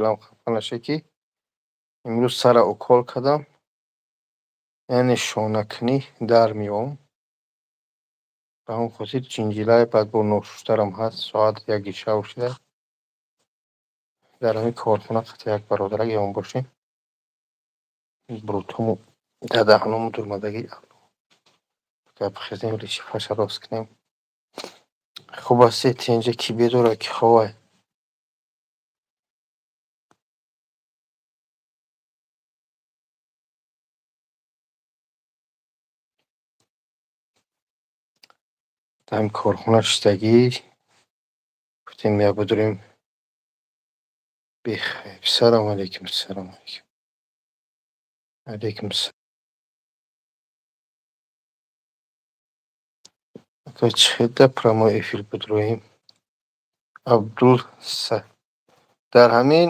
Дилам хафа наша, ки имрӯз сара укол кардам, яъне шонакунӣ дар меом. Ба ҳамон хотир ҷинҷилай, баъд бо ношуштарам ҳаст, соат 1-и шав шуда. Дар ҳамин корхона қати як бародарак ён бошем. Брутуму дадаҳному дурмадагӣ гап хезем, ришифаша рост кунем. Хуб астед, тинҷа, ки бедора, ки ховай? Дар ҳамин корхона шиштагӣ гуфтем, як бидурем. Бихайр. Салому алейкум, салому алейкум. Алейкум. Ака, чӣ хел дар прямой эфир бидроем? Абдул дар ҳамин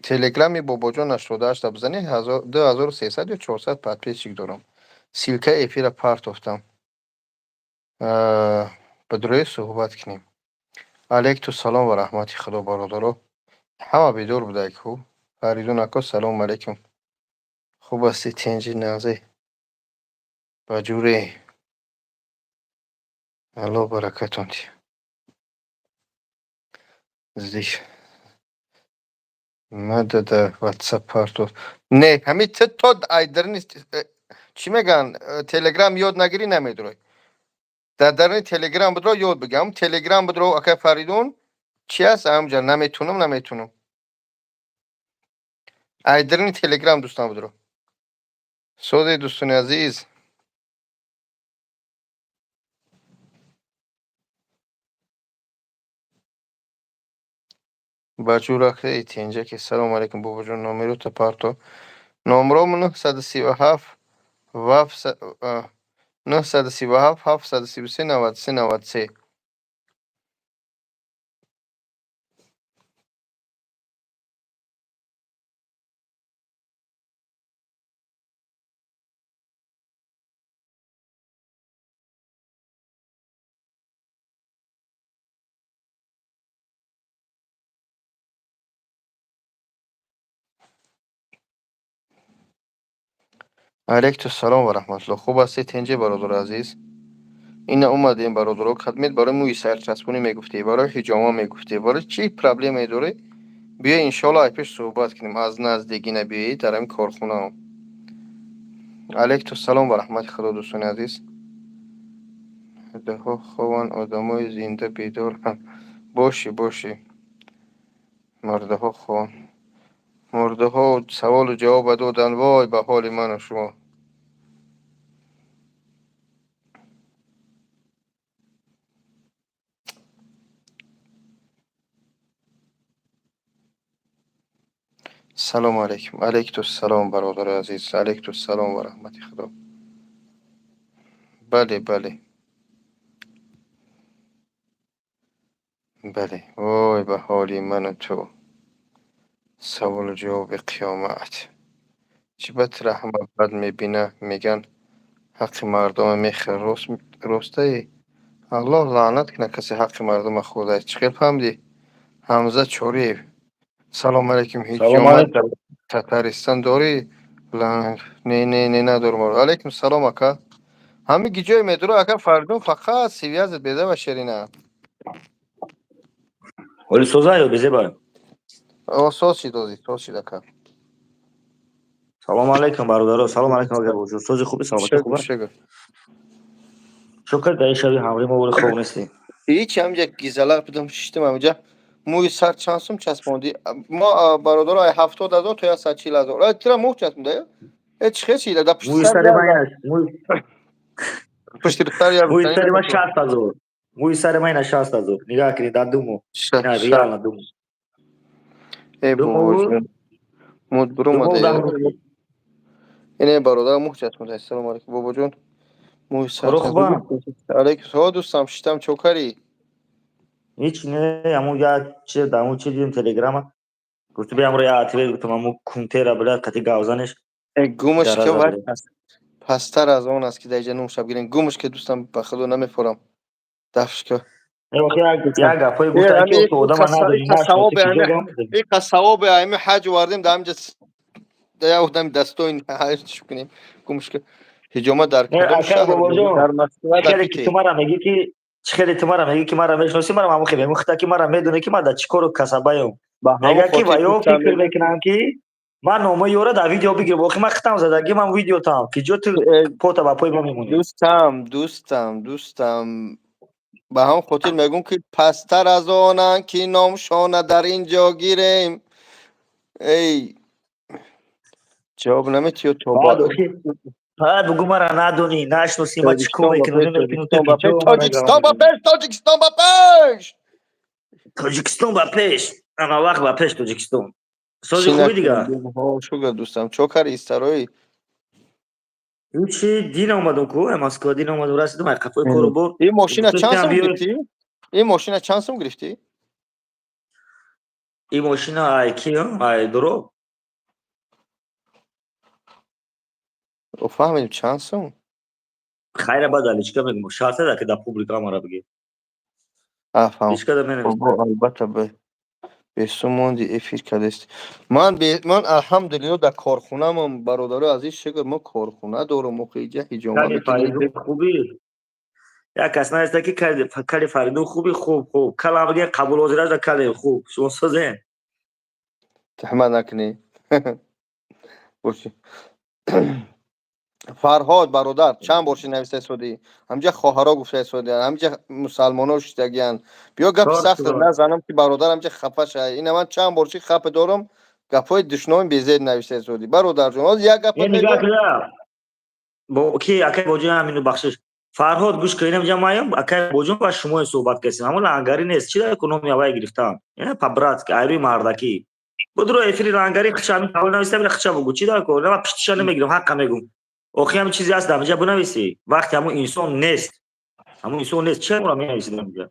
телеграми Бобоҷон 88-та бизанед, 2300 ё 400 подписчик дорам. Ссылкаи эфира партофтам. Бидроед, суҳбат кунем. Алейкум салом ва раҳмати Худо, бародаро. Ҳама бедор будаед ку? Фаридун ака, салому алейкум. Хуб ҳастӣ, тинҷи, нағзӣ? Ба ҷуре? Аллоҳ баракатон диҳад. Зик мада дар ватсап партоф. Не, ҳамин т то айдарни, чӣ мегӯянд, телеграм ёд нагирӣ, намедурой. Дар даруни телеграм бидро, ёд бигир. Ҳамн телеграм бидро, акай Фаридун, чӣ аст ҳамҷа? Наметунам, наметунам. Айдарни телеграм дӯстам бидро. Соде, дӯстони азиз. Ба ҷур, тинҷаки. Салому алейкум, бобоҷон, номерота парто. Номром 937 937 733 93 93. Алейкум салом ва раҳматуллоҳ. Хуб ҳастед, тинҷе, бародари азиз? Ина омадем, бародаро. Кадмед барои мӯи сарчаспонӣ мегуфтӣ, барои ҳиҷома мегуфтӣ, барои чӣ проблемае дорӣ? Биё, иншоалло, ай пеш суҳбат кунем аз наздик. Ина биёед дар ҳамин корхонаам. Алейкум салом ва раҳмати Худо, дӯстони азиз. Даҳо хованд, одамои зинда бедоранд. Бошӣ, бошӣ. Мурдаҳо хованд. Мурдаҳо саволу ҷавоба доданд. Вой ба ҳоли ману шумо. Салому алейкум. Алейкум салом, бародари азиз. Алейкум салом ва раҳмати Худо. Бале, бале. Бале. Вой ба ҳоли ману ту. Саволу ҷавоби қиёмат. Чӣ бад раҳмат бад мебина, меган ҳаққи мардума мехӯрад. Рост, ростае? Аллоҳ лаънат кунад касе ҳаққи мардума хӯрдааст. Чӣ хел фаҳмидӣ? Ҳамза Чориев. Салому алейкум. Салом Ҳиҷома алейкум. дар Татаристон дорӣ? Не, не, не, надорам. Алейкум салом, ака. Ҳамин гиҷое медуро, ака Фаридун, фақат связь безаба, шерина. Ҳоли соза ё безеба? О, соз шид, ози, соз шид, ака. Салому алейкум, бародаро. Салому алейкум, агар бошед. Сози хуби, саломатӣ Шукр, хуба? шукр. Шукр, дар шаби ҳамроҳи мо бори хоб нестӣ. Ҳеч, ҳамҷа гизалақ будам, шиштам ҳамҷа. Мӯи сар чанд сум часпондӣ? Мо, бародаро, ай 70 000 то 140 000. Ай тира мӯ часпонда? Э, чӣ хел чида? Дар пушти Мӯи сар сари як ман ина мӯи пушти сар як мӯи гуфтанӣ сари ман намешавад. 60 000. Мӯи сари ман ина 60 000. Нигоҳ кунед, дар 2 моҳ. Ина реально 2 моҳ. Э, 2 моҳу бобоҷон. Муд 2 моҳу буромада. 10 рӯз. Ине бародар мӯ часпонда. Ассалому алейкум, бобоҷон. Мӯи сар Хоро хубам? Алейкум салом, дӯстам, шиштам, чокарӣ? Ҳеч не, ҳамун як чи дар ҳамун чи дидем телеграма. Гуфту биям ро як ответ гуфтам, ҳамун кунтера била қати гавзанеш. Э, гумаш ки Дараза вай била. пасттар аз он аст, ки дар иҷа нум шаб гирем. Гумаш ки, дӯстам, ба худо намефорам. Дафш ка. Як гапҳое гуфта, ки одама надонӣ, Иқа савоби ами ҳаҷ овардем, дар ҳамҷа як одами дастоин ҳаҷ кунем. Гумшка ҳиҷома дар кадом шаҳр? Дар Москва, дар Питер. Ту мара мегӣ, ки чӣ хеле ту мара мегӣ, ки мара мешиносӣ, мара ҳамон хеле мегӯ, ки мара медонӣ, ки ман дар чӣ кору касабаём. Мега, ки ва ё фикр мекунам, ки ман номаи ёра дар видео бигирам. Охи, ман хитам задагӣ, ман видеотам ки ҷо ту пота ба пои ма мемонӣ. Дӯстам, дӯстам, дӯстам, ба ҳамон хотир мегӯм, ки пасттар аз онанд, ки номшона дар ин ҷо гирем. Эй, ҷавоб наметиё то. Баъд бугӯ, мара надонӣ, нашиносӣ, ма чӣ кор мекунам. Тоҷикистон ба пеш, Тоҷикистон ба пеш! Тоҷикистон ба пеш, ана вақт ба пеш, Тоҷикистон. Сози, хуби дига? Шукр, дӯстам. Чо кари, истарои? Ҳичи, дин омадум ку Москва, дин омадум, расидум ай қафои кору бор. Ин мошина чанд сум гирифтӣ? Ин мошина чанд сум гирифтӣ? Ин мошина ай ки, ай дуро. Фаҳмидем, чанд сум? Хайра, баъд аличка мегум, шарт ада, ки дар публика мара бигӣ. Албатта, бесум монди, эфир кардест. Ман, алҳамдулилло, дар корхонамон, бародарои азиз, шукр, мо корхона дорум, охи, иҷа ҳиҷома. Хуби, як кас наиста, ки кали Фаридун хуби, хуб, хуб, кала биге, қабул ҳозир кале, хуб, шумо созен. Таҳмат накунӣ, боши. Фарҳод, бародар, чанд бор ши нависта истодӣ, ҳамҷа хоҳаро гуфта истодиан, ҳамҷа мусалмоно шидагиян. Биё, гапи сахт назанам, ки бародар ҳамҷа хафа шава. Ина ман чанд бор ши хапа дорам, гапҳои душноми безеб нависта истодӣ, бародарҷон. Ҳозир як гапа. Ки акай боҷон, ҳамину бахшиш, Фарҳод, гӯш кун, инамҷа маям, акай боҷон, ба шумо суҳбат кардем, ҳамон лангари нест, чи дар номи авай гирифтам, ина по-братски, айрӯи мардакӣ будро эфири лангари хича, ҳамин тавол нависта, бира хича бугу, чи дар кор, ма пиштиша намегирам, ҳаққа мегум. Охи, ҳамин чизе ҳаст, дар инҷа бинависӣ, вақте ҳамон инсон нест, ҳамон инсон нест, чӣ ҳамонро менависӣ дар инҷа?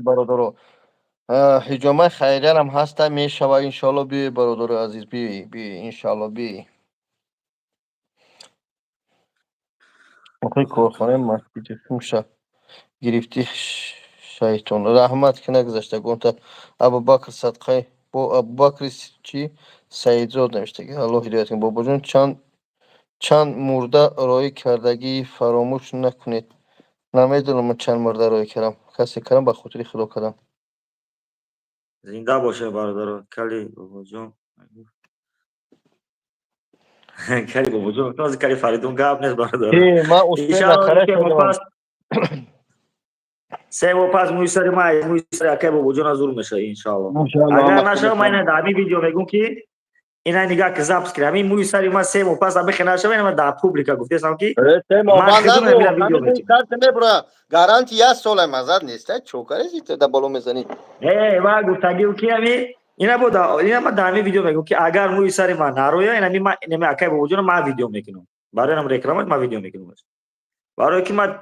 Бародаро, ҳиҷомаи хайриярам ҳаста, мешава, иншоалло. Биёй, бародарои азиз, биёй, биёй, иншоалло, биёй. Охи, корхонаи масҷиди шумша гирифтӣ, шайтон раҳмат, ки нагузаштагонта. Абубакр садқаи бо Абубакри чи Саидзод навиштаги, Аллоҳ ҳидоят кунад. Бобоҷон, чанд мурда роӣ кардагӣ, фаромӯш накунед. Намедонам, ман чанд мурда роӣ кардам, касе кардам, ба хотири Худо кардам. Зинда боше, бародаро. Кали бобоҷон, кали бобоҷон, кали Фаридун, гап нест, бародаро. Ман успел накарда. 3 моҳ пас мӯи сари ма, мӯи сари акай бобоҷон зур мешава, иншоалло. Агар нашава, ман ина дар ҳамин видео мегӯм, ки ина нигаҳ ки запись кунем, ҳамин мӯи сари ман 3 моҳ пас ҳамихе нашава, ина ман дар публика гуфтесам, ки Гарантия як сола мазад нест, чокареси да боло мезанӣ. Э, ман гуфтагим, ки ҳами ина бо ина ман дар ҳамин видео мегӯм, ки агар мӯи сари ман нароя, ина ман инами акай бобоҷон ман видео мекунам, барои нам реклама ман видео мекунам, барое ки ман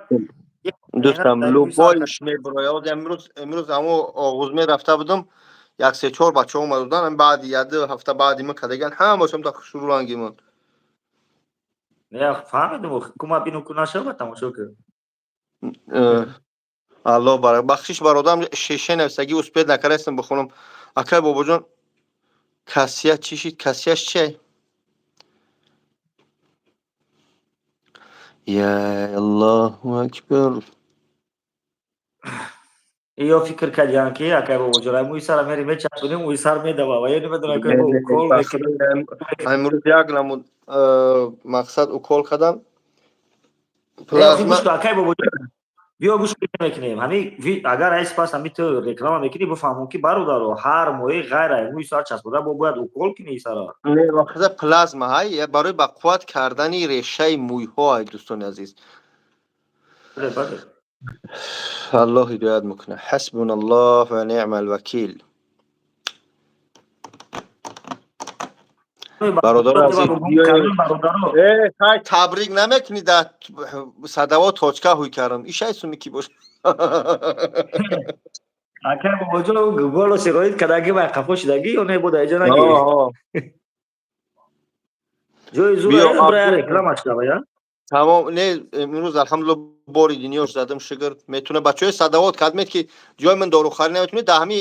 Дӯстам, любойш мебурояд. Имрӯз ҳамо оғузме рафта будам, як се чор бача омада буданд, баъди як ду ҳафта баъди ма кардаган, ҳамашон та хушрӯрангимон. Фаҳмидум, кума бину ку нашава, тамошо кар. Аллоҳ барак. Бахшиш, бародарам, шеше нависагӣ, успеть накардастам бихонам. Акай бобоҷон, касия чӣ шид? Касияш чия? Я Аллоҳу акбар! Ё фикр кардиям, ки акай бобоҷон, ай мӯи сара мери мечаспонем, мӯи сар медава ва ё намедонам, укол. Имрӯз як намуд мақсад укол кардам. Плазма, акай бобоҷон, биё, гӯш мекунем. Ҳами агар ай спас ҳами ту реклама мекунӣ, бифаҳмон, ки бародаро, ҳар моҳи ғайр ай мӯи сар часпода, бо бояд укол кунӣ сара. Не, плазма ҳай барои ба қувват кардани решаи мӯйҳо, ай дӯстони азиз. Бале. Аллоҳ ҳидоят мекунад. Ҳасбуна Аллоҳ ва ниъмал вакил. Бародаро азиз, табрик намекунӣ? Да садаво точка ҳуй кардам, ишай суми ки бош. Ака бобоҷон, голоси роид кадаги ва қафо шидаги ё не буда, иҷо наги ҷои зур реклама шава я. Тамом, не, имрӯз, алҳамдулилла, бори дунёш задам, шукр. Метуна бачаҳои Садовод кадмед, ки ҷои ман дорухарӣ наметунед, дар ҳами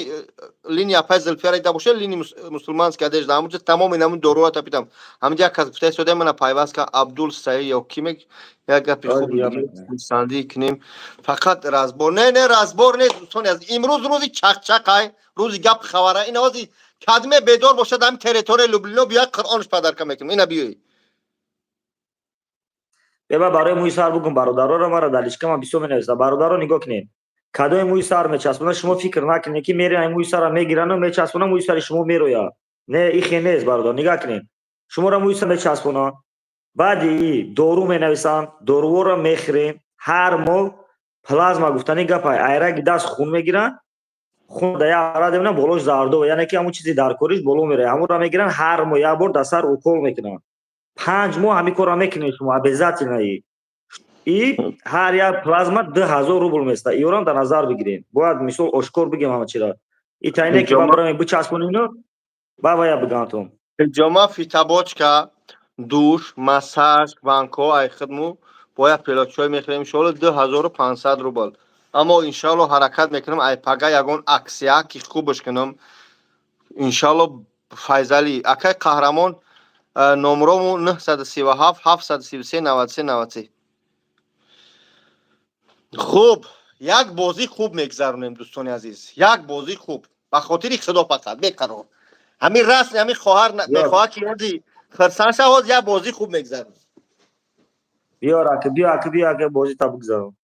линия пай Зулфияра дида боша, линии мусулманский одежда, ҳамунҷа тамоми намун доруа тапидам. Ҳаминҷа як кас гуфта истода, мана пайваст ка, Абдул Саи ё кимек, як гапи хуб сандӣ кунем. Фақат разбор не, не, разбор не, дӯстони азиз. Имрӯз рӯзи чақчақай, рӯзи гап хабара. Ин овози кадме бедор бошад, ҳами территорияи Люблино биёяд, Қуръонш подарка мекунем. Ина биёй. Беба, барои мӯи сар бугум, бародароро мара дар личка ман бисёр менависам. Бародаро, нигоҳ кунед, кадоми мӯи сар мечаспонад, шумо фикр накунед, ки мерен, мӯи сарра мегирану мечаспонад, мӯи сари шумо мерояд. Не, ихе нест, бародар. Нигоҳ кунед, шуморо мӯи сар мечаспонанд, баъди и дору менависанд, доруворо мехӯрем. Ҳар моҳ плазма гуфтани гапай, айраги даст хун мегиранд, хун дар як аппарат мебинанд, болош зардо, яъне ки ҳамун чизи дар кориш боло меравад, ҳамонро мегиранд, ҳар моҳ як бор дар сар укол мекунанд. 5 моҳ ҳамин корро мекунед шумо обязательно. И ҳар як плазма 2000 рубл места. Иёрам дар назар бигирем, бояд мисол ошкор бигем ҳама чиро. И тайне ки ба бичаспонину ба вая бигантон. Ҳиҷома, фитобочка, душ, массаж, ванко ай хидму бояд пелочой мехӯрем, иншоалло, 2500 рубл. Аммо, иншоалло, ҳаракат мекунам, ай пага ягон акция ки хубаш кунам, иншоалло. Файзалӣ акай қаҳрамон, номрому 937 733 93 93. Хуб, як бозӣ хуб мегзаронем, дӯстони азиз, як бозӣ хуб, ба хотири Худо, фақат беқарор. Ҳамин расм, ҳамин хоҳар мехоҳад, ки ози хирсан шавад, як бозӣ хуб мегзаронем. Биёр, ака, биё, ака, биё, ака, бозӣ та бигзарон.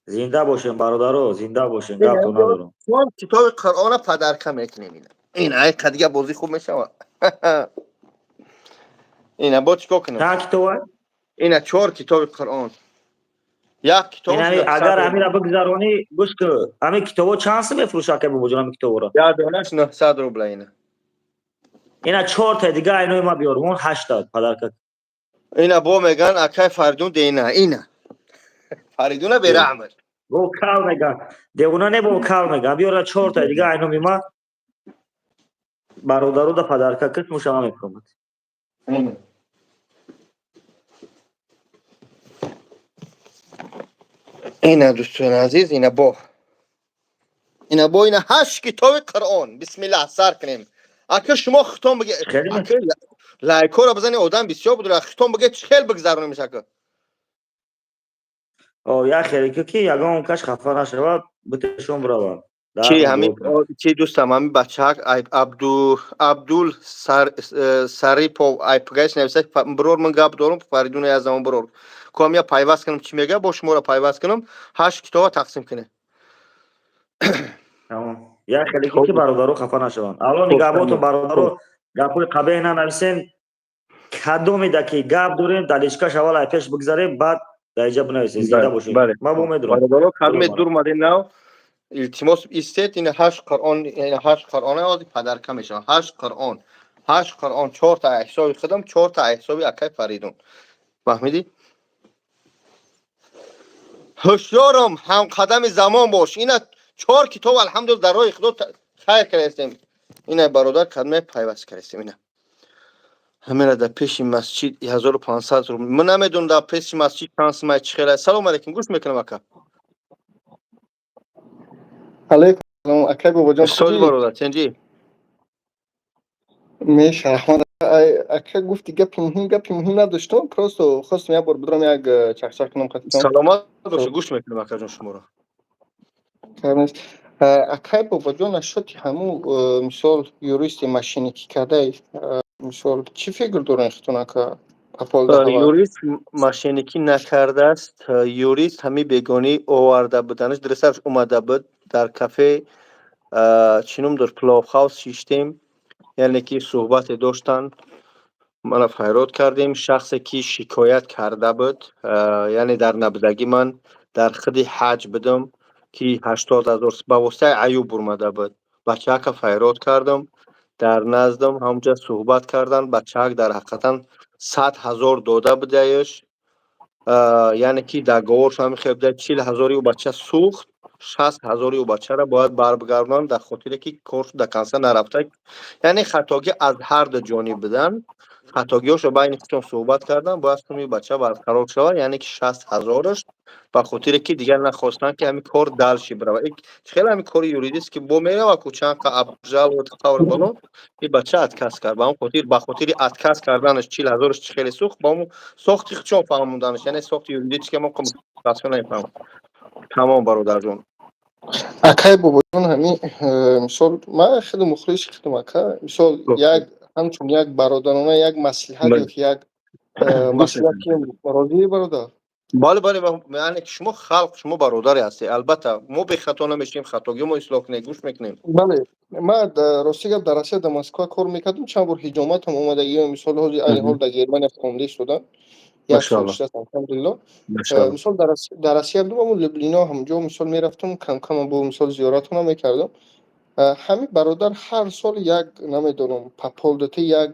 Зинда бошем, бародаро, зинда бошем, гапто надорам. Китоби Қуръона подарка мекунем. Ина, ин ай қадига бозӣ хуб мешавад. Ина, бо чикор кунам? Чанд китоба? Ина, чор китоби Қуръон, як китоб. Агар ҳамира бигзаронӣ, гӯш ку, ҳамин китобо чанд сум мефурӯша, ака Бобоҷон, ҳамин китоборо? Як донаш 900 рубла, ина. Ина, чорта дига айнои ма биёр, он ҳашта подарка. Ина, бо меган, акай Фаридун, деина, ина Фаридуна бераҳмат. Бо кал меган, девона не, бо кал меган. Биёра, чорта дига айноми ма бародару да подарка кит, мушама мефурӯмад. Ина, дӯстони азиз, ина бо, ина бо, ина ҳашт китоби Қуръон. Бисмиллаҳ, сар кунем. Ака, шумо хитом биге, лайкҳоро бизани, одам бисёр буд. Хитом биге, чӣ хел бигзаронемш, ака? Як хеле ки ягон каш хафа нашавад, битешон биравад. Чи ҳамин, чи дӯстам, ҳамин бачаак Абду, Абдул Сарипов айпгайш нависа: «Бирор, ман гап дорам, Фаридуна як замон бирор ком, я пайваст кунам, чӣ мега, бо шуморо пайваст кунам, ҳашт китоба тақсим кунем». Як хеле ки бародаро хафа нашаванд. Алло нигаҳботон, бародаро, гапҳои қабеҳ нанависен. Кадомеда ки гап дорем, дар личкаш аввал ай пеш бигзарем, баъд дар иҷа бинависем. Зинда бошед, ман бо медурам. Бародаро, кадоме дур омадем нав, илтимос, истед. Ин ҳашт Қуръон, ин ҳашт Қуръон ози подарка мешавад. Ҳашт Қуръон, ҳашт Қуръон, чорта ҳисоби худам, чорта ҳисоби акай Фаридун. Фаҳмидӣ? Ҳушёрам, ҳамқадами замон бош. Ина чор китоб, алҳамдулилла, дар роҳи Худо хайр кардастем. Ина, бародар, кадме пайваст кардастем. Ина, ҳамира дар пеши масҷид 1500 рубл. Ман намедонам, дар пеши масҷид чанд сумай, чӣ хела. Салом алейкум, гӯш мекунам, ака. Алейкум салом, акай Бобоҷон. Сози, бародар, тенҷи? Меша, раҳмат, ака. Гуфти гапи муҳим, гапи муҳим надоштам, просто хостам як бор бидорам, як чақчақ кунам қатитон. Саломат боша, гӯш мекунам, акаҷон, шуморо. Акай Бобоҷон, нашоти ҳамун мисол юристи мошенникӣ кардай, мисол, чӣ фикр дорен хитон, ака? Юрист мошенникӣ накардааст. Юрист ҳамин бегонӣ оварда буданаш дурусташ, омада буд, дар кафе, чӣ ном дошт, Пловхаус, шиштем, яъне ки суҳбате доштанд, мана файрод кардем. Шахсе ки шикоят карда буд, яъне дар набудагӣ, ман дар худи ҳаҷ будам, ки 80 000 ба воситаи Аюб бурмада буд, бачаака файрод кардам, дар наздам ҳамҷа суҳбат карданд. Бачаак дар ҳақиқатан 100 000 дода будаеш, яъне ки договорш ҳами хел буда, 40 000-и ӯ бача сӯхт. 60 ҳазори ӯ бачаро бояд барбигардонанд, дар хотире ки кор до конца нарафта. Яъне хатогӣ аз ҳар ду ҷониб будан, хатогиҳошо байни худшон суҳбат кардан, бояд суми бача барқарор шавад, яъне ки 60 ҳазораш, ба хотире ки дигар нахостанд, ки ҳамин кор дальше биравад. Хеле ҳамин кори юридически бо мерава ку, чанд обжаловать, қавр бало. И бача отказ кард, ба ҳамон хотир, ба хотири отказ карданаш 40 ҳазораш хеле сӯхт. Ба ҳамон сохти худшон фаҳмонданаш, яъне сохти юридически мо мутаассифона намефаҳмам. Тамом, бародарҷон. Акай Бобоҷон, ҳамин мисол, ман хеле мухлис худам, ака. Мисол, як ҳамчун як бародарона як маслиҳат ёки як маслиҳат ки розӣ, бародар? Бале, яъне ки шумо халқ, шумо бародаре ҳастед. Албатта, мо бехато намешавем, хатогиҳо мо ислоҳ кунем, гӯш мекунем. Бале, ман рости гап, дар Россия, дар Москва кор мекардам, чанд бор ҳиҷоматам омадагӣ. Мисол, ҳозир айни ҳол дар Германия хонда истодам, як сол шудааст, алҳамдулилло. Мисол, дар Россия будам, аммо Люблино, ҳамҷо мисол мерафтам, камкам бо мисол зиёратона мекардам. Ҳамин бародар, ҳар сол як, намедонам, по полдата як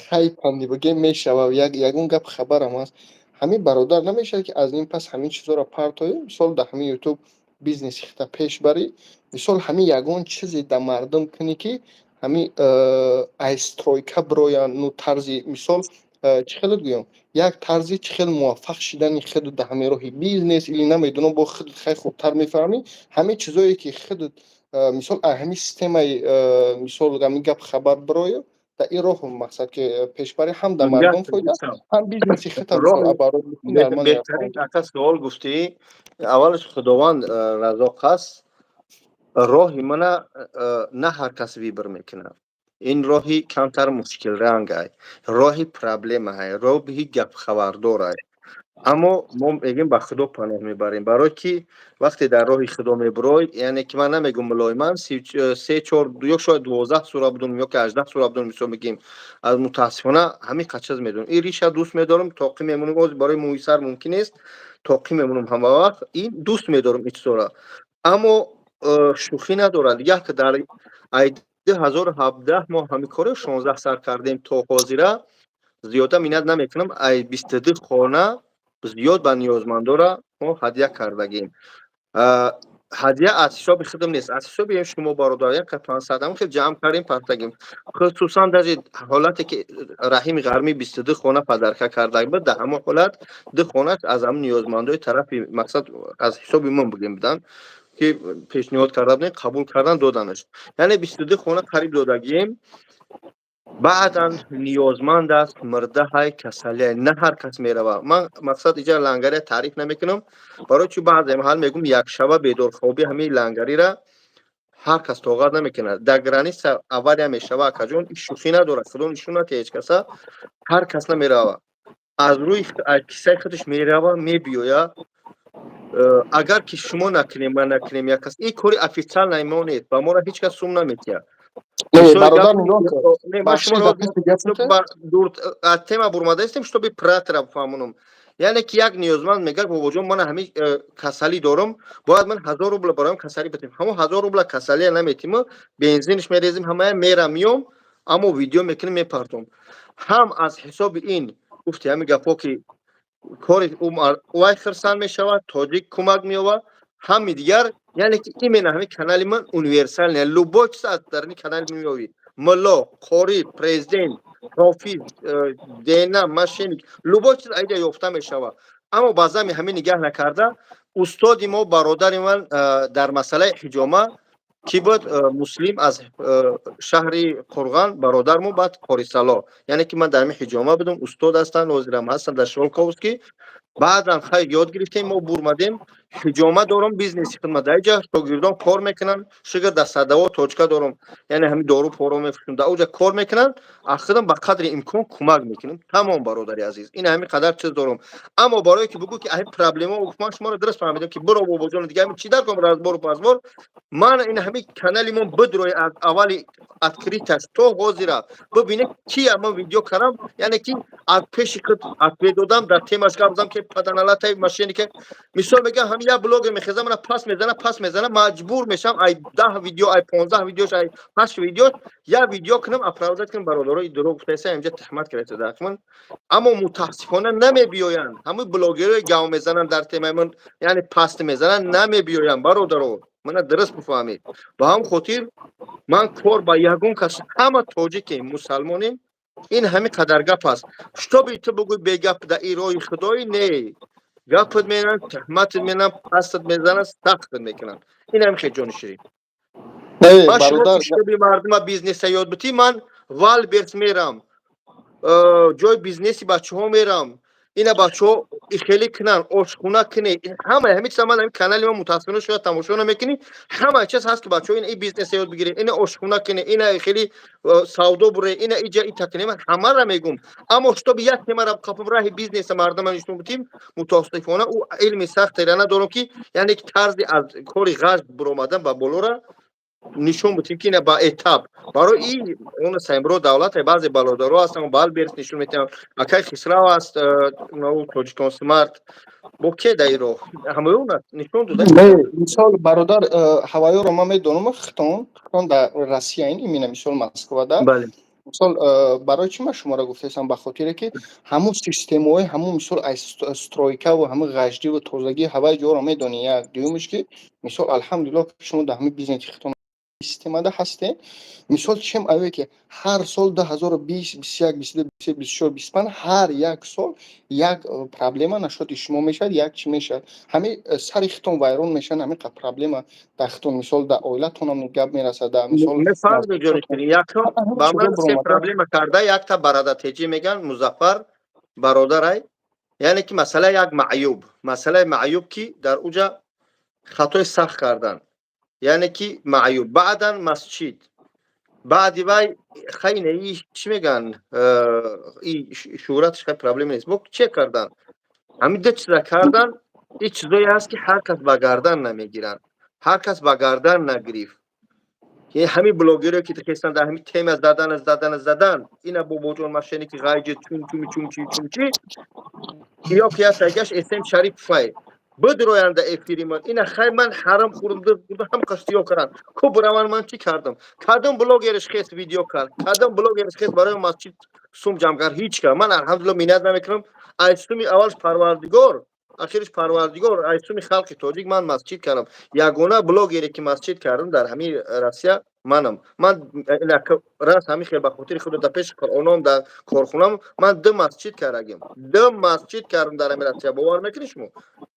хайпанди бигем мешава, як ягон гап хабарам ҳаст. Ҳамин бародар, намешавад, ки аз ин пас ҳамин чизҳоро партоӣ, мисол, дар ҳамин Ютуб бизнеси хита пеш барӣ, мисол, ҳамин ягон чизе дар мардум кунӣ, ки ҳамин ай стройка бироянд, ну тарзи, мисол, чӣ хелат гӯям, як тарзи чӣ хел муваффақ шидани худат дар ҳамин роҳи бизнес или намедонам, бо худат хеле хубтар мефаҳмӣ. Ҳамин чизое ки худат, мисол, аз ҳамин системаи, мисол, ҳамин гап хабар бироя, дар ин роҳ мақсад ки пешбарӣ, ҳам дар мардум фоида, ҳам бизнеси худат. Беҳтарин, ака, суол гуфтӣ. Аввалаш, Худованд разоқ аст. Роҳи мана на ҳар кас выбор мекунад. Ин роҳи камтар мушкилрангай, роҳи проблемаҳай, роҳи гапхабардорай. Аммо мо мегӯем, ба Худо паноҳ мебарем, барое ки вақте дар роҳи Худо мебурой, яъне ки ман намегӯм мулоиман, се, чор ё шояд 12 сура будум ё ки 18 сура будум, мисол мегӯем. Аз мутаассифона ҳамин қачаз медонам, ин риша дӯст медорам, тоқӣ мемонам. Оз барои мӯи сар мумкин нест, тоқӣ мемонам ҳама вақт. Ин дӯст медорам ин чизора, аммо шӯхӣ надорад. Як дар ай 2017 мо ҳамин коро 16 сар кардем, то ҳозира зиёда миннат намекунам, ай 22 хона зиёд ба ниёзмандора мо ҳадя кардагем. Ҳадя аз ҳисоби худам нест, аз ҳисоби шумо бародар, як 500 ҳам хел ҷамъ кардем, партагем. Хусусан даже ҳолате ки Раҳими Ғармӣ 22 хона подарка карда буд, дар ҳамон ҳолат ду хонаш аз ҳамон ниёзмандои тарафи, мақсад, аз ҳисоби ман бигем, буданд, ки пешниҳод карда будем, қабул кардан, доданаш. Яъне 22 хона қариб додагием. Баъдан ниёзманд аст, мурдаҳай, касалиай, на ҳар кас мерава. Ман, мақсад, иҷа лангария таъриф намекунам, барои чӣ баъзе маҳал мегӯм, якшаба бедорхобӣ ҳамаи лангарира ҳар кас тоқат намекунад. Дар граница авария мешава, акаҷон, шӯхӣ надорад. Худо нишон надиҳад ҳеҷ каса. Ҳар кас намерава, аз рӯи киссаи худаш мерава, мебиёя. Агар ки шумо накунем, ман накунем, як кас, ин кори официальный мо нест, ба моро ҳеҷ кас сум наметиҳад. Бародар, нигоҳ. Тема бурмада истем, чтобы пратра фаҳмонам. Яъне ки як ниёзманд мегӯяд: «Бобоҷон, ман ҳамин касалӣ дорам, бояд ман 1000 рубла бароям касалӣ битем». Ҳамон 1000 рубла касалия наметиму, бензинш мерезим, ҳамая мерам, миём, аммо видео мекунем, мепартом. Ҳам аз ҳисоби ин гуфти ҳамин гапҳо, ки кори вай хирсанд мешавад, тоҷик кӯмак меёбад, ҳами дигар. Яъне ки именно ҳамин канали ман универсальный, любой чиз аз дарни канали меёбӣ: мулло, қорӣ, президент, ҳофиз, дена, мошенник, любой чиз айҷа ёфта мешавад. Аммо баъзан ҳамин нигаҳ накарда, устоди мо, бародари ман, дар масъалаи ҳиҷома кӣ буд? Муслим аз шаҳри Қурған, бародармо, баъд Қорисало. Яъне ки ман дар ҳамин ҳиҷома будам, устод ҳастанд, ҳозирам ҳастанд дар Шолковский. Баъдан хайр, ёд гирифтем, мо бурмадем. Ҳиҷома дорам, бизнеси хидмат, дар иҷа шогирдон кор мекунанд. Шукр, дар Садаво точка дорам, яъне ҳамин дору поро мефурӯшам, дар оҷа кор мекунанд. Аз худам ба қадри имкон кӯмак мекунем. Тамом, бародари азиз, ин ҳамин қадар чиз дорам. Аммо барое ки бигӯ, ки ҳамин проблема, ман шуморо дуруст фаҳмидам, ки биро, бобоҷон, дига ҳамин чӣ дар ком, разбору пазбор. Ман ин ҳамин канали мо бидрои, аз аввали открыташ то ҳозира бибинед, ки ман видео кардам, яъне ки аз пеши худ ответ додам, дар темаш гап задам, ки паданалатай мошенника, мисол мегӯям. Ҳами як блогер мехеза, мана пас мезана, пас мезана, маҷбур мешавам ай 10 видео, ай 15 видеош, ай ҳашт видеош як видео кунам, оправдать кунам: бародаро, дурӯғ гуфтаеса, инҷа туҳмат кардаеса дар ман. Аммо мутаассифона намебиёянд. Ҳамаи блогерое гав мезананд дар темаи ман, яъне паст мезананд, намебиёянд. Бародаро, мана дуруст бифаҳмед. Ба ҳам хотир ман кор ба ягон кас, ҳама тоҷикем, мусалмонем. Ин ҳамин қадар гап аст. Шутоби ту бугӯй бегап да и роҳи худоӣ не, гапат менанд, туҳматат менанд, пастат мезананд, сахтат мекунанд. Ин ҳам хел, ҷони ширин. Ман шумо шутоби мардума бизнеса ёд битӣ, ман Вайлдберриз мерам, ҷои бизнеси бачаҳо мерам, ина бачаҳо хеле кунанд, ошхона куне, ҳама ҳамин чиза. Ман ҳамин канали ман, мутаассифона, шояд тамошо намекунӣ. Ҳама чиз ҳаст, ки бачаҳо ина и бизнеса ёд бигиред, ина ошхона куне, ина хеле савдо буре, ина иҷа ита куне. Ман ҳамаро мегум, аммо шутоби як темара қапам, раҳи бизнеса мардума нишон битим, мутаассифона, ӯ илми сахтера надорам, ки яъне тарзи аз кори ғарб буромадан ба болора нишон бутем, ки ина ба этап барои ин он Саймбро давлат. Баъзе бародаро ҳастанд, Вайлдберриз нишон метиҳанд, акай Хисрав аст, Тоҷикон Смарт бо ке дар ин роҳ ҳамаи он нишон дода. Мисол, бародар, ҳаваёро ман медонам, хитон дар Россия, ин именно, мисол, Москвада. Мисол, барои чӣ ман шуморо гуфтаистам? Ба хотире ки ҳамун системаҳои ҳамун, мисол, аз стройкаву ҳамун ғаждиву тозагии ҳаваи ҷоро медонӣ. Як дуюмаш ки, мисол, алҳамдулиллоҳ, шумо дар ҳамин бизнеси хитон системада ҳастем. Мисол, чем аве ки ҳар сол 2020, 21, 22, 23, 24, 25, ҳар як сол як проблема нашоти шумо мешавад, як чӣ мешавад, ҳамин сари хитон вайрон мешавад, ҳамин қадр проблема дар хитон, мисол, дар оилатонам гап мерасад, дар мисол. Якум ба ман се проблема карда. Якта барада теҷӣ меган, Музаффар бародарай, яъне ки масъала як маъюб, масъалаи маъюб, ки дар уҷа хатои сахт кардан, яъне ки маъюб, баъдан масҷид, баъди вай хайне и чӣ мегӯянд, и шӯҳраташ хай проблема нест, бо че кардан, ҳамин ду чиза кардан. И чизое ҳаст, ки ҳар кас ба гардан намегиранд, ҳар кас ба гардан нагирифт. Ҳамин блогере ки хестан дар ҳамин тема задан, задан, задан, ина бобоҷон мошенники, ғайҷи чун чун чун чи чун чи ё ки ястагаш эсем Шарипфай бидроянда эфири ман. Ина хай, ман ҳарам хӯрда ҳам қастиё кардам ку бираван. Ман чӣ кардам? Кадом блогериш хест видео кард? Кадом блогериш хест барои масҷид сум ҷамъ кард? Ҳеҷ кар. Ман, алҳамдулилла, миннат намекунам. Ай суми аввалш Парвардигор, ахириш Парвардигор, ай суми халқи тоҷик ман масҷид кардам. Ягона блогере ки масҷид кардам дар ҳамин Россия манам. Ман раст ҳамин хел ба хотири худо, дар пеши Қуръоном, дар корхонам ман ду масҷид кардагим, ду масҷид кардам дар ҳамин Россия. Бовар мекунӣ шумо?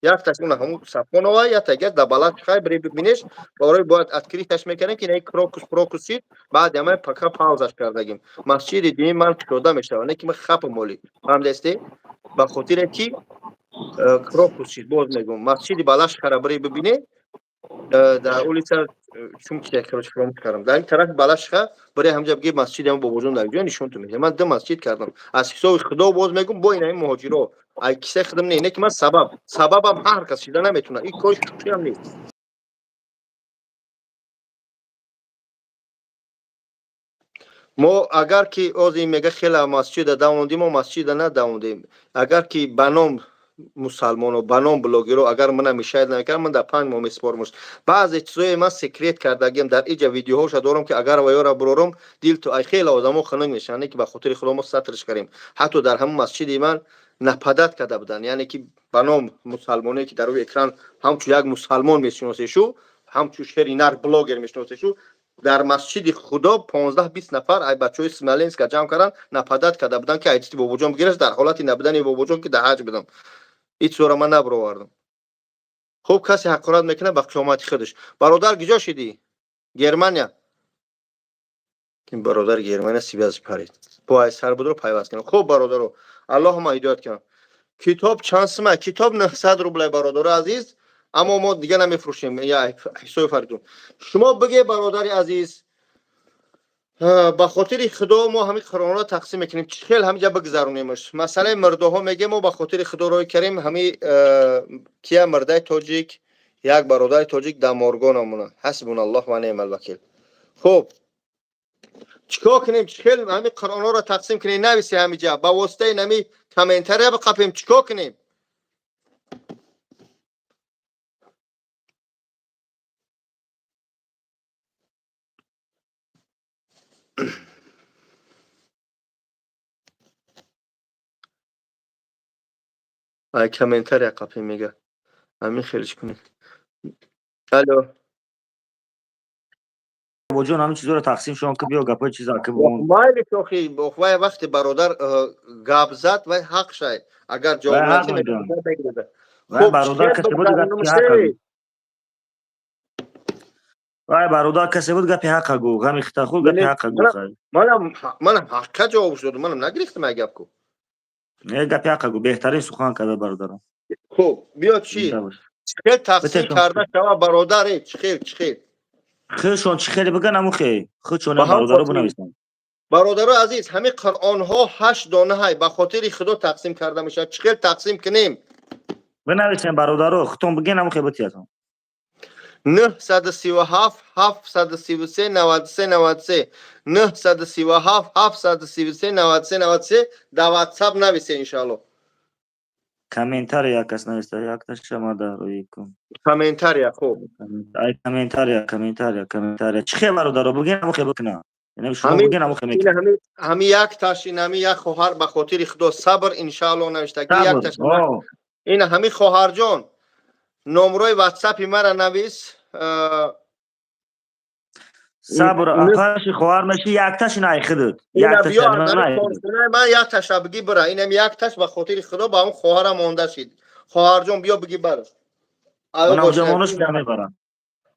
Якташ уна ҳамун Сафонова, яктага дар баланд хай бире бибинеш. Барои бояд открыташ мекардем, ки крокус прокус шид. Баъди ҳама пока паузаш кардагим. Масҷиди дини ман кушода мешавад, не ки ман хапам моли, фаҳмидасте? Ба хотире ки крокус шид, боз мегӯм, масҷиди Балашхара бире бибине, дар улица чунки, короче, фаромӯш кардам, дар ин тарафи Балашха барои ҳамҷа бигӣ, масҷиди ҳам бобоҷон дар ҷо нишонтон медиҳам. Ман ду масҷид кардам аз ҳисоби Худо, боз мегӯм, бо ин ҳамин муҳоҷиро, ай кисаи худам не. Не ки ман сабаб, сабабам ҳар кас шида наметавонад, ин кори шӯхиам нест. Мо агар ки оз ин мега хела масҷида давондем, мо масҷида надавондем. Агар ки ба ном мусалмоно, ба ном блогеро, агар мана мешаҳид намекардам, ман дар 5 моҳ месупормаш. Баъзе чизое ман секрет кардагиам, дар иҷа видеоҳоша дорам, ки агар ваёра бурорам, дил ту ай хела одамо хунук мешаванд. Не ки ба хотири Худо мо сатрш кардем. Ҳатто дар ҳамон масҷиди ман нападать карда буданд, яъне ки ба ном мусалмоне, ки дар рӯи экран ҳамчун як мусалмон мешиносешу, ҳамчун шери нар блогер мешиносешу, дар масҷиди Худо 15-20 нафар ай бачаҳои Смоленска ҷамъ кардан, нападать карда буданд, ки айдити бобоҷон бигираш, дар ҳолати набудани бобоҷон, ки дар ҳаҷ будам. Ҳеҷ чизоро ман набуровардам. Хуб, касе ҳақорат мекунад, ба қиёмати худаш. Бародар, киҷо шидӣ? Германия. Ин бародар Германия связь парид, бо ай сар будро пайваст кунам. Хуб, бародаро, Аллоҳума ҳидоят кунам. Китоб чанд сума? Китоб 900 рублай, бародаро азиз, аммо мо дига намефурӯшем. Ҳисоби Фаридун шумо бигӯ, бародари азиз. Ба хотири Худо мо ҳамин Қуръонро тақсим мекунем. Чӣ хел ҳамиҷа бигзаронемаш? Масъалаи мурдаҳо мегӯем, мо ба хотири Худо рӯй кардем. Ҳами кия мурдаи тоҷик, як бародари тоҷик дар моргон амона. Ҳасбуналлоҳ ва неъмал вакил. Хуб, чӣ кор кунем? Чӣ хел ҳами Қуръонҳоро тақсим кунем? Нависе ҳамиҷа, ба воситаи нами комментария биқапем, чӣ кор кунем? Ай комментария қапи мега. Ҳамин хелиш кунед. Алло. Бобоҷон, ҳамин чизоро тақсим шон ки, биё гапои чиза ки бон. Майли, охи, вай вақте бародар гап зад, вай ҳақ шай. Агар ҷавоб натӣ, вай бародар касе буд, гапи ҳақ. Вай бародар касе буд, гапи ҳақа гу, ғами хита худ, гапи ҳақа гу. Манам ҳаққа ҷавоб додам, манам нагирифтам ай гап ку. Не, гапи ҳақа гу, беҳтарин сухан карда бародарам. Хуб, биё, чӣ хел тақсим карда шава, бародар, чӣ хел, чӣ хел? Худшон чӣ хеле биган, аму хел худшон бародаро бинависанд. Бародарои азиз, ҳамин қуръонҳо 8 дона ҳай, ба хотири Худо тақсим карда мешавад. Чӣ хел тақсим кунем? Бинависем, бародаро, худтон биген, аму хел битиятон. 937 733 93 93, 937 733 93 93, дар Ватсап нависе, иншоалло. Комментария як кас нависта, якташа ма дар рӯи кун. Комментария, хуб. Ай комментария, комментария, комментария. Чӣ хел, бародаро, биген, аму хел бикуна. Шумо биген, аму хел мекунам. Ҳами якташ, ин ҳами як хоҳар, ба хотири Худо, сабр, иншоалло, навиштаги якташ. Ин ҳами хоҳарҷон, номрои Ватсапи мара навис. Сабр, апаши хоҳар меши, якташ ин ай худут. Ман якташа биги бира, инам якташ, ба хотири Худо, ба он хоҳарам монда шид. Хоҳарҷон, биё биги бараш.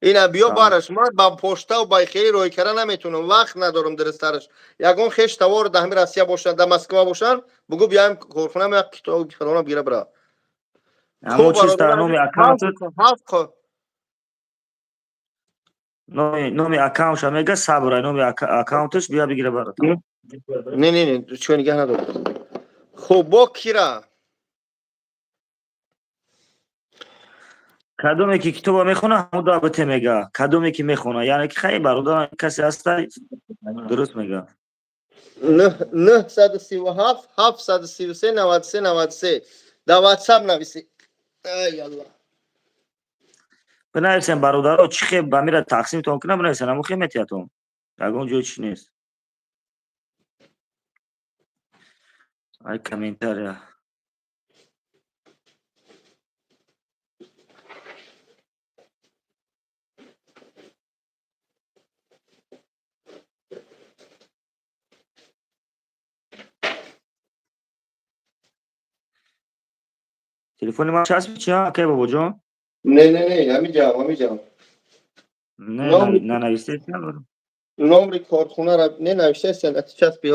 Ина биё бараш. Ман ба поштаву ба хели рӯй кара наметунам, вақт надорам. Дурусттараш, ягон хеш тавор дар ҳами Россия бошанд, дар Москва бошанд, бугӯ биёем корхона, як китоб фалона бигира бира. Ҳамон чиз дар номи аккаунт, номи аккаунтша мега, сабр, номи аккаунташ, биё бигира бара. Не, не, не, чӯ нигаҳ надорам. Хуб, бо кира? Кадоме ки китоба мехона, ҳамун да бите мега. Кадоме ки мехона, яъне ки хай бародар касе ҳаста, дуруст мега. 937 733 93 93, дар Ватсап нависӣ. Ай Аллоҳ. Бинависем, бародаро, чӣ хел ба мира тақсимтон кунам, бинависем, ҳамун хел метиҳатон. Ягон ҷой чӣ нест. Ай комментария. Телефони ман часпи чи, акай Бобоҷон? Не, не, не, ҳамиҷам, ҳамиҷам. Не, нанавистед? Номри корхонара не навиштаестен, часпи.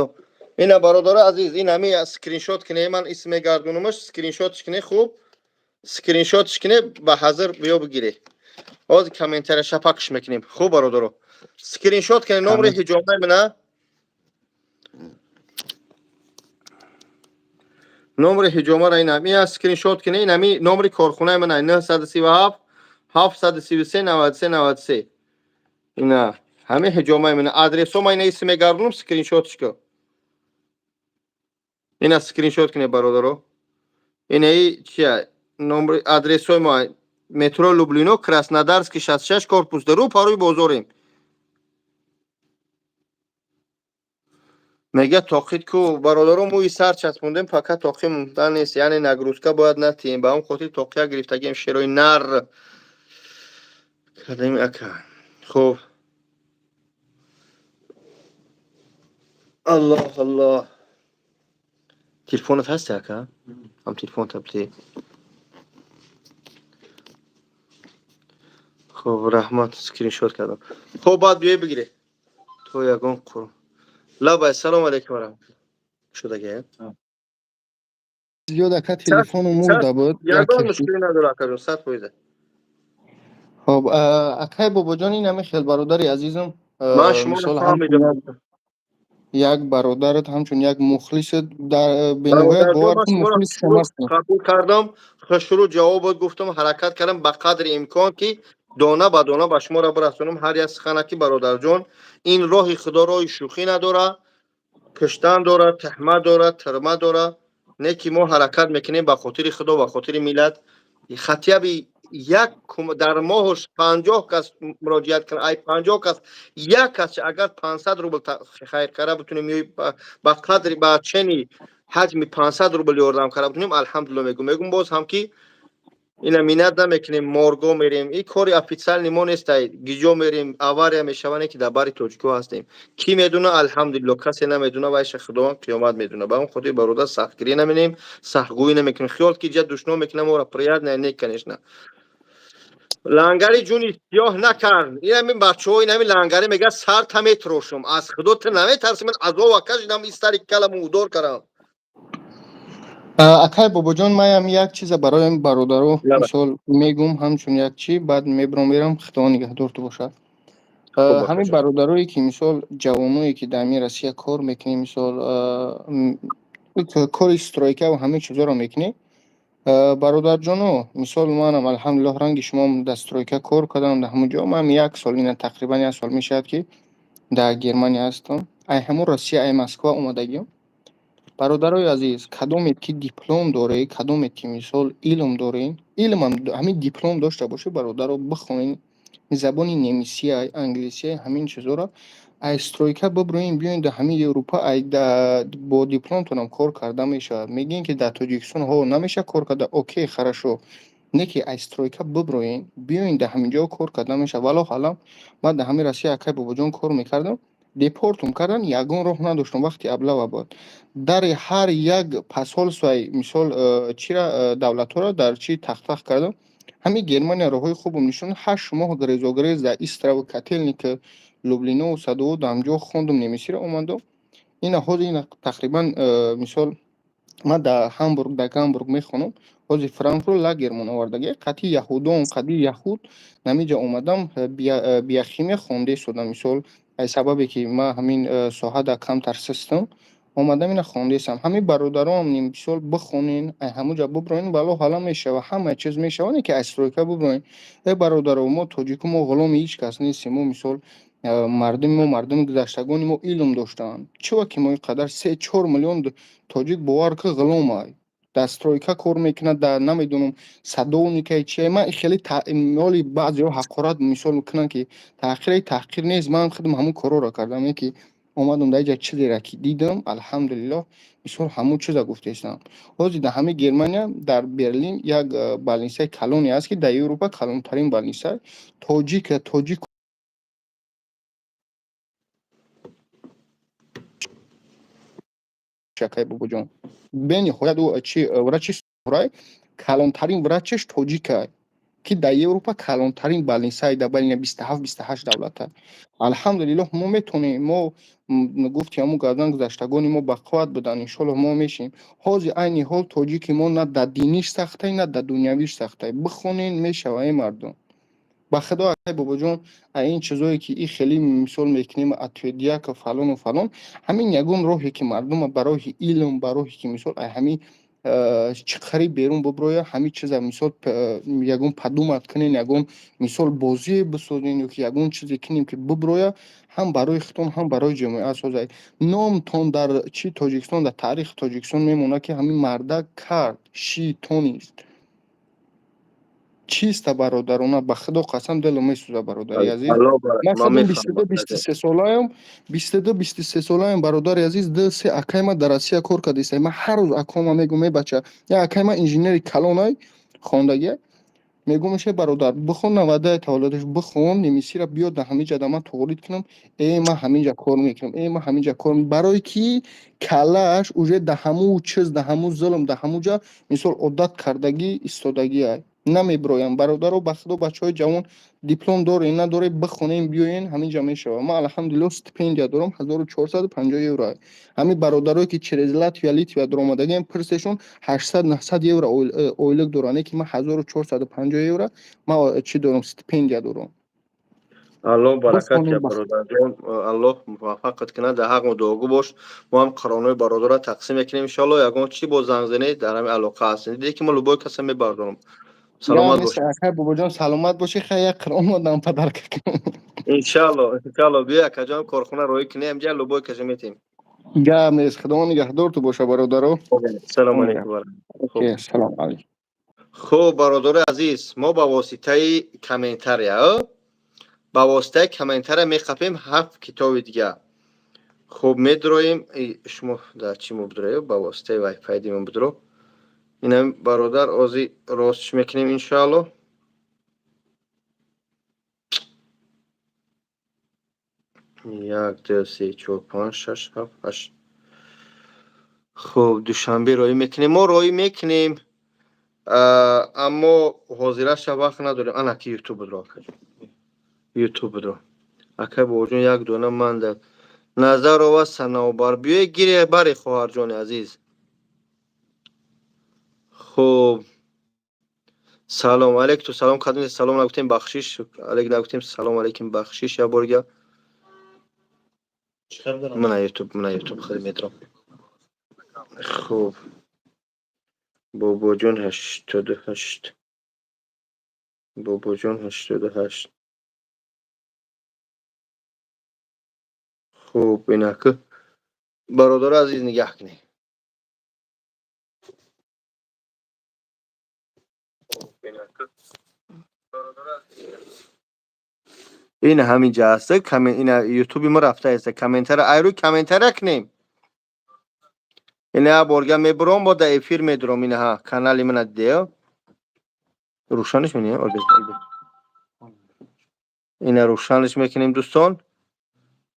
Ина, бародаро азиз, ин ҳами скриншот кине, ман исм мегардонумаш, скриншотш кине, хуб, скриншотш кине, ба ҳазир биё бигире. Ҳозир комментария шапакш мекунем. Хуб, бародаро, скриншот кине номри ҳиҷобаи мана, номри ҳиҷомара ин ҳами скриншот кине, ин ҳами номри корхонаи мана 937 733 93 93. Ина ҳами ҳиҷомаи мана, адресо ма ина исм мегардонум, скриншотш ку. Ина скриншот кине, бародаро. Инаи чия, номри адресои мо: метро Люблино, Краснодарский 66, корпус 2, рӯ парои бозорем. Мега тоқид ку, бародаро, мӯи сар часпондем, фақат тоқи мумтан нест, яъне нагрузка бояд натиҳем, ба он хотир тоқия гирифтагием, шерои нар кардем, ака. Хуб, Аллоҳ, Аллоҳ. Телефонат ҳаст, ака? Ҳам телефон табти. Хуб, раҳмат, скриншот кардам. Хуб, баъд биёй бигире то ягон қур. Лабай, салому алайкум ва раҳматуллоҳ. Шудаги? Зиёд, ака, телефону мурда буд. Ягон мушкилӣ надора, акаҷон, 100%. Хоб, акай Бобоҷон, ин ҳами хел, бародари азизам. Ман шуморо фаҳмидам. Як бародарат, ҳамчун як мухлисат, дар бениҳоят бовар кун, мухлис шумо ҳастем. Қабул кардам, хушрӯ ҷавобот гуфтам, ҳаракат кардам ба қадри имкон, ки дона ба дона ба шуморо бирасонам ҳар як сухана, ки бародарҷон, ин роҳи Худо роҳи шӯхӣ надорад, куштан дорад, таҳмат дорад, тирма дорад. Не ки мо ҳаракат мекунем ба хотири Худо, ба хотири миллат. Хатияби як дар моҳош 50 кас муроҷиат кунад, ай 50 кас як кас агар 500 рубл хайр кара битунем, ба қадри ба чени Ҳаҷми 500 рубл ёрдам карда бутунем, алҳамдулилла мегӯм. Мегӯм, боз ҳам ки ина миннат намекунем, морго мерем, и кори официальный мо нестай, гиҷо мерем, авария мешава, не ки дар бари тоҷико ҳастем. Кӣ медуна, алҳамдулилло, касе намедуна, вайша Худованд қиёмат медуна. Ба он хотир, бародар, сахтгирӣ наменем, сахтгӯӣ намекунем. Хиёл ки ҷа душно мекунам, ора приятно не, конечно. Лангари ҷуни сиёҳ накард. Инами бачаҳо, инами лангари мега, сарта метрошум. Аз Худо ту наметарси? Ман азова кашидам, истари каламу удор кардам. Акай Бобоҷон, маям як чиза барои бародаро мисол мегум, ҳамчун як чи, баъд мебиром, мерам, Худо нигаҳдорту бошад. Ҳамин бародарое ки, мисол, ҷавоное ки дар ҳамин Россия кор мекунем, мисол, кори стройка ва ҳамин чизоро мекунем, бародарҷоно, мисол, манам, алҳамдулиллоҳ, ранги шумом дар стройка кор кардам. Дар ҳамон ҷо ман як сол, ина тақрибан як сол мешавад, ки дар Германия ҳастам. Ай ҳамон Россия, ай Москва омадагиам. Бародарои азиз, кадомед ки диплом доред, кадомед ки, мисол, илм доред, илмам ҳамин диплом дошта бошед, бародаро, бихонед забони немисия, англисия, ҳамин чизоро. Ай стройка бибироен, биёен дар ҳамин Европа, ай бо дипломтонам кор карда мешавад. Мегӯем, ки дар Тоҷикистон ҳо намешавад кор карда, окей, хорошо, не ки ай стройка бибироен, биёен, дар ҳамин ҷо кор карда мешавад. Валлоҳу алам, ман дар ҳамин Россия, акай Бобоҷон, кор мекардам, депортум кардан, ягон роҳ надоштам. Вақти облава буд, дари ҳар як посольствои, мисол, чира, давлатҳоро дар чи тахтах кардам. Ҳамин Германия роҳҳои хубам нишон. 8 моҳ грезогрез дар Истраву, Котелники, Лублинову, Садову, дар ҳамҷо хондум немисиро, омадам. Ина ҳозир, ина тақрибан, мисол, ман дар Ҳамбург, дар Гамбург мехонам. Ҳозир Франкфурт лагермон овардаги, қатъи яҳудон, қатъи яҳуд намиҷа омадам, биохимия хонда истодам. Мисол, аз сабабе ки ман ҳамин соҳа камтар систам, омадам, ина хондаистам. Ҳамин бародарон, мисол, бихонен, ай ҳамуҷа буброен, валлоҳу алам, мешава, ҳама чиз мешава, не ки аз стройка буброен. Э бародаро, мо тоҷику, мо ғуломи ҳеҷ кас нестем. Мо, мисол, мардуми мо, мардуми гузаштагони мо илм доштаанд. Чива ки мо ин қадар 3-4 миллион тоҷик, бовар ки, ғуломай, дар стройка кор мекунад, дар намедонам, садовникай, чия. Ман хеле моли баъзеҳо ҳақорат, мисол, мекунанд, ки таҳқире таҳқир нест. Ман худам ҳамун корҳоро кардам, ки омадам дар иҷа, чизеро ки дидам, алҳамдулиллоҳ, мисол, ҳамун чиза гуфтаистам. Ҳозир дар ҳамин Германия, дар Берлин як больницаи калоне ҳаст, ки дар Европа калонтарин больница. Тоҷик, тоҷик акай Бобоҷон, бениҳоят ӯ чи врачи рай, калонтарин врачаш тоҷикай, ки дар Европа калонтарин больницаи дар байни 27, 28 давлата. Алҳамдулиллоҳ, мо метонем. Мо гуфти ҳамун гардан, гузаштагони мо бақувват буданд, иншоллоҳ, мо мешем. Ҳозир, айни ҳол, тоҷики мо на дар диниш сахтай, на дар дунявиш сахтай. Бихонен, мешава, эй мардум. Ба Худо, акай Бобоҷон, ин чизое ки и хеле, мисол, мекунем, отводняк, фалону фалон, ҳамин ягон роҳе ки мардума ба роҳи илм, ба роҳе ки, мисол, ҳамин чиқари берун буброя, ҳамин чиза, мисол, ягон подумать кунен, ягон, мисол, бозие бисозен ё ки ягон чизе кунем, ки буброя, ҳам барои худтон, ҳам барои ҷомеа созад. Номтон дар чи Тоҷикистон, дар таърихи Тоҷикистон мемонад, ки ҳамин мардак кард, ши тонист чиста. Бародарона, ба Худо қасам, дилам месӯзад, бародари азиз. Ман худам 22, 23 солаям, 22, 23 солаям, бародари азиз. Ду се акай ма дар Россия кор кардааст. Ман ҳар рӯз акома мегӯм: «Эй бача». Як акай ма инженери калонай, хондагия. Мегӯм: «Ше, бародар, бихон, 90 таваллудаш, бихон немисира, биё дар ҳамин ҷа да ман туғрид кунам». «Э, ман ҳамин ҷа кор мекунам, э, ман ҳамин ҷа кор». Барое ки каллааш уже да ҳамун чиз, да ҳамун зулм, да ҳамун ҷа, мисол, одат кардагӣ истодагиай, намебироям. Бародаро, ба Худо, бачаҳои ҷавон, диплом дорем, надорем, бихонем, биёен, ҳамин ҷа мешавад. Ман, алҳамдулиллоҳ, стипендия дорам, 1450 евро. Ҳамин бародарое ки через Латвия, Литвия даромадагиам, пурсешон, 800, 900 евро ойлик доранд, не ки ман 1450 евро ман чӣ дорам, стипендия дорам. Аллоҳ баракат диҳад, бародарҷон, Аллоҳ муваффақат кунад, дар ҳақ дуогӯ бош. Мо ҳам қиронои бародарро тақсим мекунем, иншоалло. Ягон чӣ боз занг занед, дар ҳамин алоқа ҳастем. Дидед, ки мо любой каса мебардорам. Саломат бош. Акай Бобоҷон, саломат бошӣ. Хай, як қирон модам подарка кунам. Иншоалло, иншоалло, биё, акаҷон, корхона роҳӣ кунем, ҷа любой каса метем. Гап нест, Худо нигаҳдорту боша, бародаро. Салому алейкум. Салом алейкум. Хуб, бародари азиз, мо ба воситаи комментария, ба воситаи комментария меқапем ҳафт китоби дига. Хуб, медроем. Шумо дар чӣ мо бидроем? Ба воситаи вайфай димо бидро. Инам бародар ози ростш мекунем иншоалло. Як, ду, се, чор, панҷ, шаш, ҳафт, ҳашт. Хуб, душанбе роӣ мекунем. Мо роӣ мекунем, аммо ҳозираша вақт надорем. Ана ки ютуб будро, ютуб будро. Акай бобоҷон, як дона ман дар Назарова Санобар. Биёй гире бари, хоҳарҷони азиз. Хуб, салом алейк, ту салом кардем, салом нагуфтем, бахшиш, алейк нагуфтем, салом алейкум, бахшиш. Як бор дига мана ютуб, мана ютуб худи метром. Хуб, бобоҷон 88, бобоҷон 88. Хуб, инак бародари азиз, нигаҳ кунед. Ин ҳамин ҷа аст, ина ютуби мо рафта аст. Комментара айрӯи комментара кунем. Ина як борга мебуром, бо дар эфир медуром. Инаҳа канали мана дидеё, рӯшанаш мекунем. Ина рӯшанаш мекунем, дӯстон.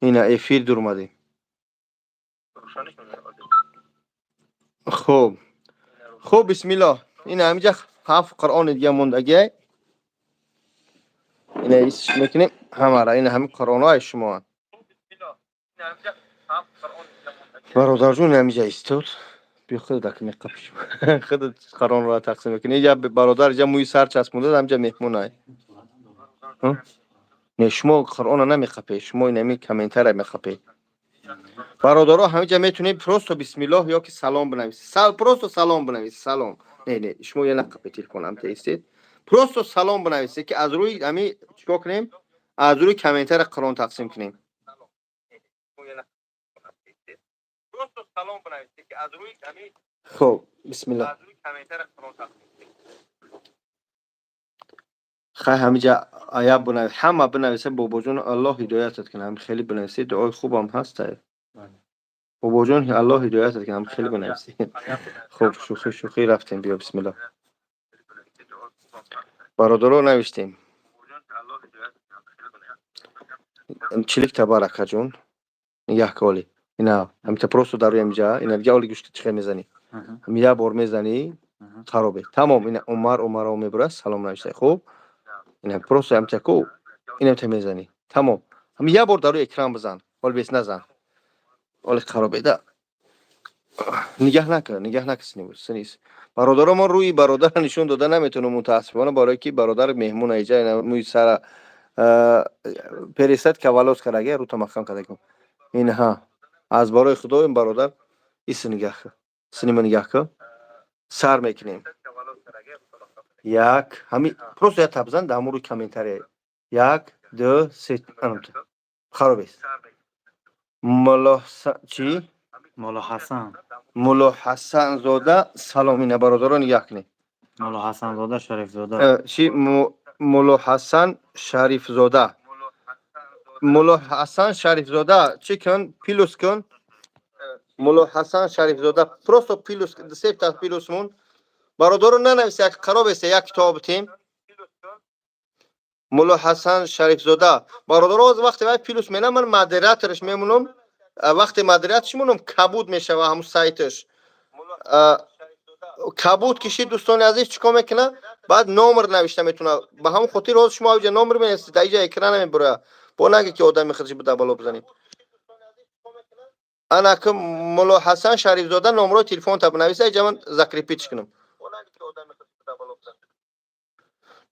Ина эфир дурмадем. Хуб, хуб, бисмиллоҳ. Ина ҳаминҷа ҳафт қуръони дига мондагиай. Ина исш мекунем ҳамара. Ина ҳамин қуръонҳои шумоанд, бародарҷон. Ҳаминҷа истод, биё, худат меқапиш, худат қуръонро тақсим мекунӣ. Иҷа бародар иҷа мӯи сар часпонда, ҳаминҷа меҳмонай. Не, шумо қуръонро намеқапед, шумо инами комментария меқапед. Бародаро, ҳаминҷа метавонед просто бисмиллоҳ ё ки салом бинависед. Просто салом бинависед, салом. Не, не, шумо я нақапед телефон, ҳамта истед, просто салом бинависед, ки аз рӯи ҳами чикор кунем, аз рӯи комментария қуръон тақсим кунем. Просто салом бинависед, ки аз рӯи ҳами. Хуб, бисмиллоҳ. Хай, ҳамиҷа аяб бинавис, ҳама бинависа. Бобоҷон, Аллоҳ ҳидоятат кунад, ҳам хеле бинависед, дуои хубам ҳаст. Бобоҷон, Аллоҳ ҳидоятат кунад, ҳам хеле бинависед. Хуб, шӯхӣ шӯхӣ, рафтем. Биё, бисмиллоҳ. Бародаро, навиштем чиликта баракаҷон. Нигаҳ ка, оли ина ҳамита просто дар рӯи ҳамиҷа. Ина дига оли гӯшт чӣ мезанӣ? Ҳами як бор мезанӣ, харобе, тамом. Ина Умар, Умаро мебурад, салом навишта. Хуб, ина просто ҳамита ку, инамта мезанӣ, тамом. Ҳами як бор дар рӯи экран бизан, ҳол бес назан, оли харобеда. Нигаҳ накар, нигаҳ накар. Синис бародаро, мо рӯи бародара нишон дода наметавонам, мутаассифона, барое ки бародар меҳмон иҷа. Мӯи сара пересадка волос кардаги, рӯта маҳкам кардаги. Инҳа аз барои худо ин бародар иси нигаҳ кар, синима нигаҳ кар. Сар мекунем. Як, ҳами просто як тап зан дар ҳамон рӯи комментария. Як, ду, се, анамта харобест. Мулло чӣ? Мулло Ҳасан. Мулло Ҳасанзода, салом. Ина бародаро, нигаҳ кунед. Мулло Ҳасанзода Шарифзода. Чӣ? Мулло Ҳасан Шарифзода, Мулло Ҳасан Шарифзода, чӣ кун? Плюс кун. Мулло Ҳасан Шарифзода, просто плюс, септа плюс мун. Бародаро, нанависа, як харобеста, як китоб тим. Мулло Ҳасан Шарифзода, бародаро, оз вақте вай плюс мена, ман модераторш мемонам. Вақте модераторш мемонам, кабуд мешава ҳамун сайташ. Кабуд кишид, дӯстони азиз, чӣ кор мекунад? Баъд номер навишта метавона. Ба ҳамон хотир ҳозир шумо иҷа номер менависед, дар иҷа экран намебурояд. Бо наге ки одами худаш буда бало бизанем. Ана ки Мулло Ҳасан Шарифзода, номрои телефонта бинависа иҷа, ман закрепить кунам.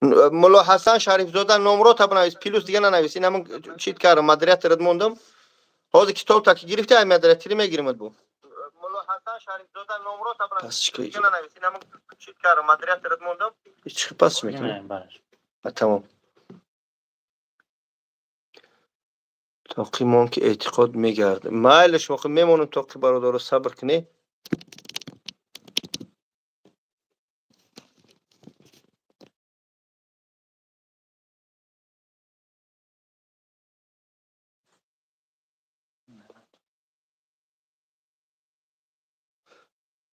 Мулло Ҳасан Шарифзода, номрота бинавис, плюс дига нанавис. Ин ҳамон чит кардам, модераторат мондам. Ҳозир китобта ки гирифти, ай модератори мегиримад бу. Пас чӣ кор? Чӣ пас мекунӣ? Тамом. Тоқи мон ки эътиқод мегардад. Майлаш, воқеъ мемонам тоқи, бародаро, сабр кунед.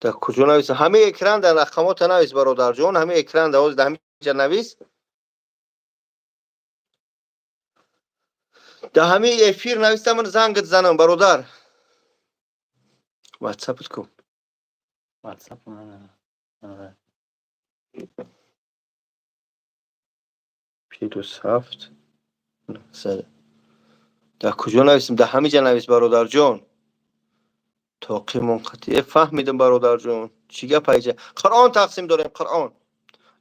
Дар куҷо нависам? Ҳамаи экран дар рақамота навис, бародарҷон, ҳамаи экран дар ҳозир дар ҳамин ҷа навис. Дар ҳамин эфир нависта, ман зангат занам, бародар. Ватсапат ку? WhatsApp. Ага. +7 900. Дар куҷо нависем? Дар ҳамин ҷа навис, бародарҷон. Тоқи мунқати. Фаҳмидам, бародарҷон. Чӣ гап айҷа? Қуръон тақсим дорем, Қуръон.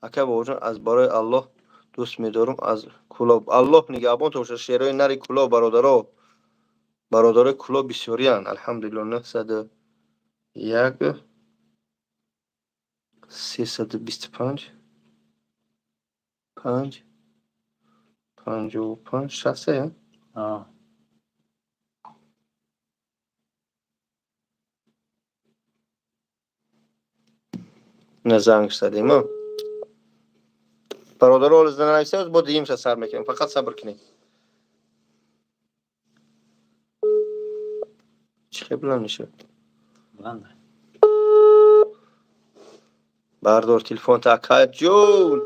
Ака бобоҷон, аз барои Аллоҳ дӯст медорам аз Кӯлоб. Аллоҳ нигаҳбон бошад, шерои нари Кӯлоб, бародаро. Бародарои Кӯлоб бисёриянд. Алҳамдулилло, 901 325 5 55 60. А. На, занг задем, а? Бародаро, ҳоло занависед, бо дуюмша сар мекунем. Фақат сабр кунед. Чӣ хел баланд мешавад? Баланд. Бардор телефонта, акаҷон.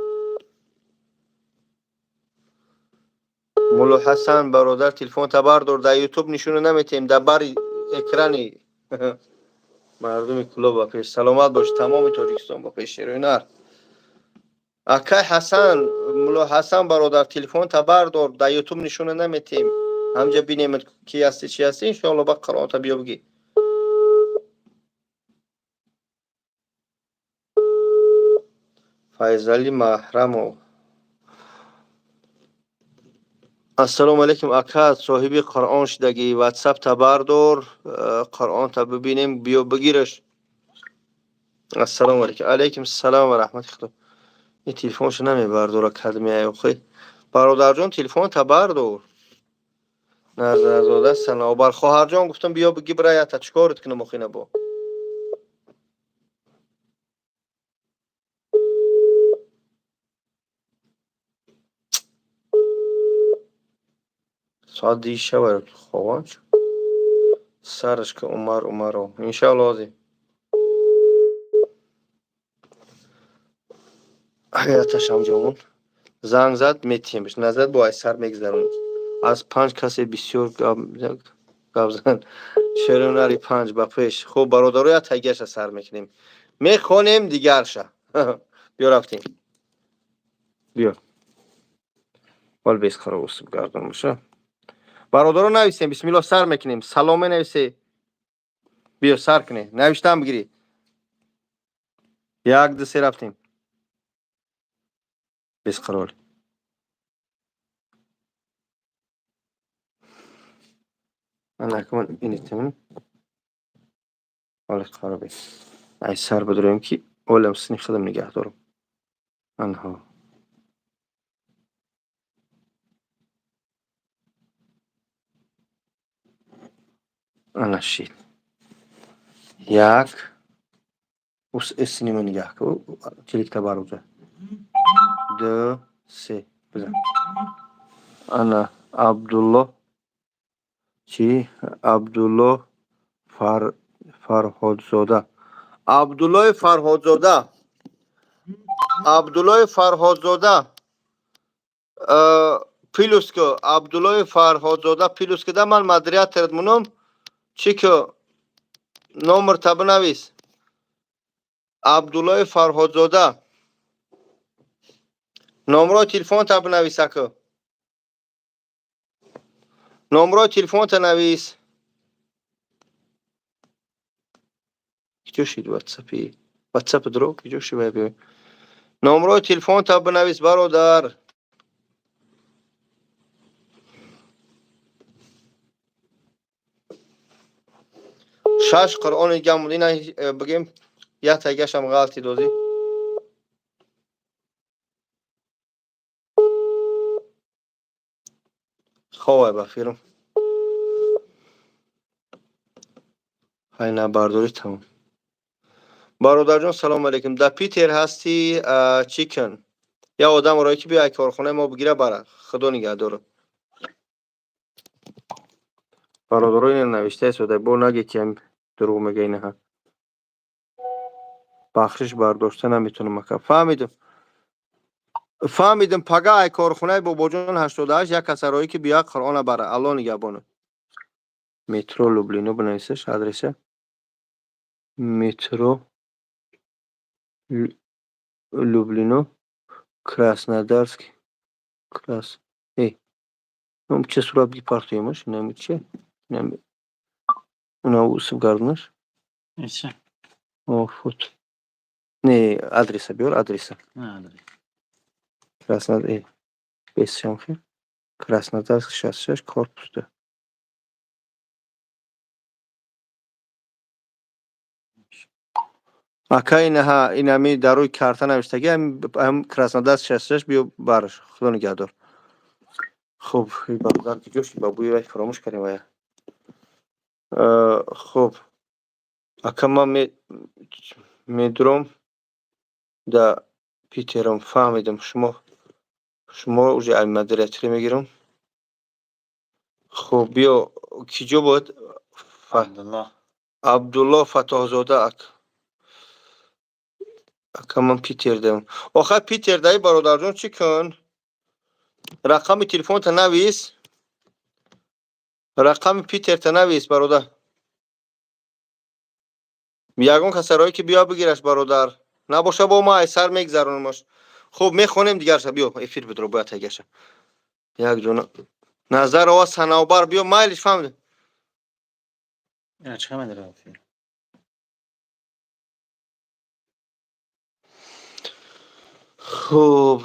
Мулло Ҳасан, бародар, телефонта бардор, дар Ютуб нишона наметиҳем, дар бари экрани мардуми Кӯлоб ба пеш. Саломат бош, тамоми Тоҷикистон ба пеш, шерои нар. Акай Ҳасан, Мулло Ҳасан, бародар, телефонта бардор, дар Ютуб нишона наметиҳем. Ҳамҷа бинем, ки ҳасти, чӣ ҳасти, иншоалло ба Қуръонта биё бигӣ. Файзали Маҳрамов. Ассалому алайкум, ака, соҳиби Қуръон шудагӣ, ватсапта бардор, Қуръонта бибинем, биё бигираш. Ассалому алайкум. Алайкум салом ва раҳмати Худо. Ин телефоншо намебардора, кадмеай охи. Бародарҷон, телефонта бардор. Назарзода Санобар. Хоҳарҷон, гуфтам биё биги, бираята, чӣ корит кунам охи набо? Соат 2 шава, ховам чӣ? Сараш ки Умар Умаров. Иншоалло ҳозир. Ҳаёташам ҷавон. Занг зад, метиҳемш. Назад, бо ай сар мегзаронем. Аз панҷ касе бисёр гап зан. Шеронари панҷ ба пеш. Хуб, бародаро, як тагиаша сар мекунем. Мехонем дигарша. Биё, рафтем. Биё. Вал бес қарор гардон боша. Бародаро, нависем, бисмиллоҳ, сар мекунем. Саломе нависе. Биё, сар кунем. Навиштан бигирӣ. Як, ду, се, рафтем. Бес қарор. Анакман инитем. Ҳоли қарор бе. Ай сар бидорем, ки олам сини худам нигаҳ дорам. Анҳо. Ана шид. Як. Ус синима нигаҳ ку. Челикта баруза. Ду, се. Бизан. Ана Абдулло чӣ? Абдулло Фарҳодзода. Абдуллои Фарҳодзода. Абдуллои Фарҳодзода. Плюс ку, Абдуллои Фарҳодзода плюс куда, ман модераторат мунам. Чӣ ку? Номер та бинавис. Абдуллои Фарҳодзода. Номрои телефонта бинавис, аку. Номрои телефонта навис. Киҷо шид ватсапи? Ватсап дро киҷо ши вай биёй. Номрои телефонта бинавис, бародар. Шаш Қуръони гам ина бигем, як тагашам ғалти дозӣ. Ховай ба фирм. Ҳай, набардорӣ, тамом. Бародарҷон, салому алейкум. Дар Питер ҳастӣ, чӣ кун? Як одам рое ки биё корхонаи мо бигира бара. Худо нигаҳдорад. Бародаро, ина навиштаи сода, бо наге ки дурӯғ мега инаҳа. Бахшиш бардошта наметонам, ака. Фаҳмидам. Фаҳмидам, пага ай корхонаи Бобоҷон 88 як касароӣ ки бия Қуръона бара. Алло нигаҳбонат. Метро Люблино бинависаш адреса. Метро Люблино, Краснодарск, Крас. Эй. Че сурат бипартоемаш? Инами че? Инами. Уна усиб гардонаш. Ича. О, фото. Не, адреса биёр, адреса. Адрес. Краснодар, э, бесшам хел. Краснодарск 66, корпус 2. Ака, инаҳа, инами дар рӯи карта навиштагӣ, ҳам Краснодар 66, биё бараш. Худо нигаҳдор. Хуб, бародар киҷо шуд? Ба бӯи вай фаромӯш кардем вая. Хуб, ака, ман медурам да Питерам. Фаҳмидам, шумо уже ай модераторӣ мегирам. Хуб, биё, киҷо буд? Абдулло. Абдулло Фатоҳзода. Ака, ман Питердам. Охай, Питердаи, бародарҷон, чӣ кун? Рақами телефонта навис. Рақами Питерта навис, бародар. Ягон касароӣ ки биё бигираш, бародар. Набоша, бо ма ай сар мегзаронамаш. Хуб, мехонем дигарша, биё эфир бидро, бояд тагаша. Як дона Назарова Санавбар, биё, майлиш, фаҳмидем. Ина чӣ медорад эфир? Хуб.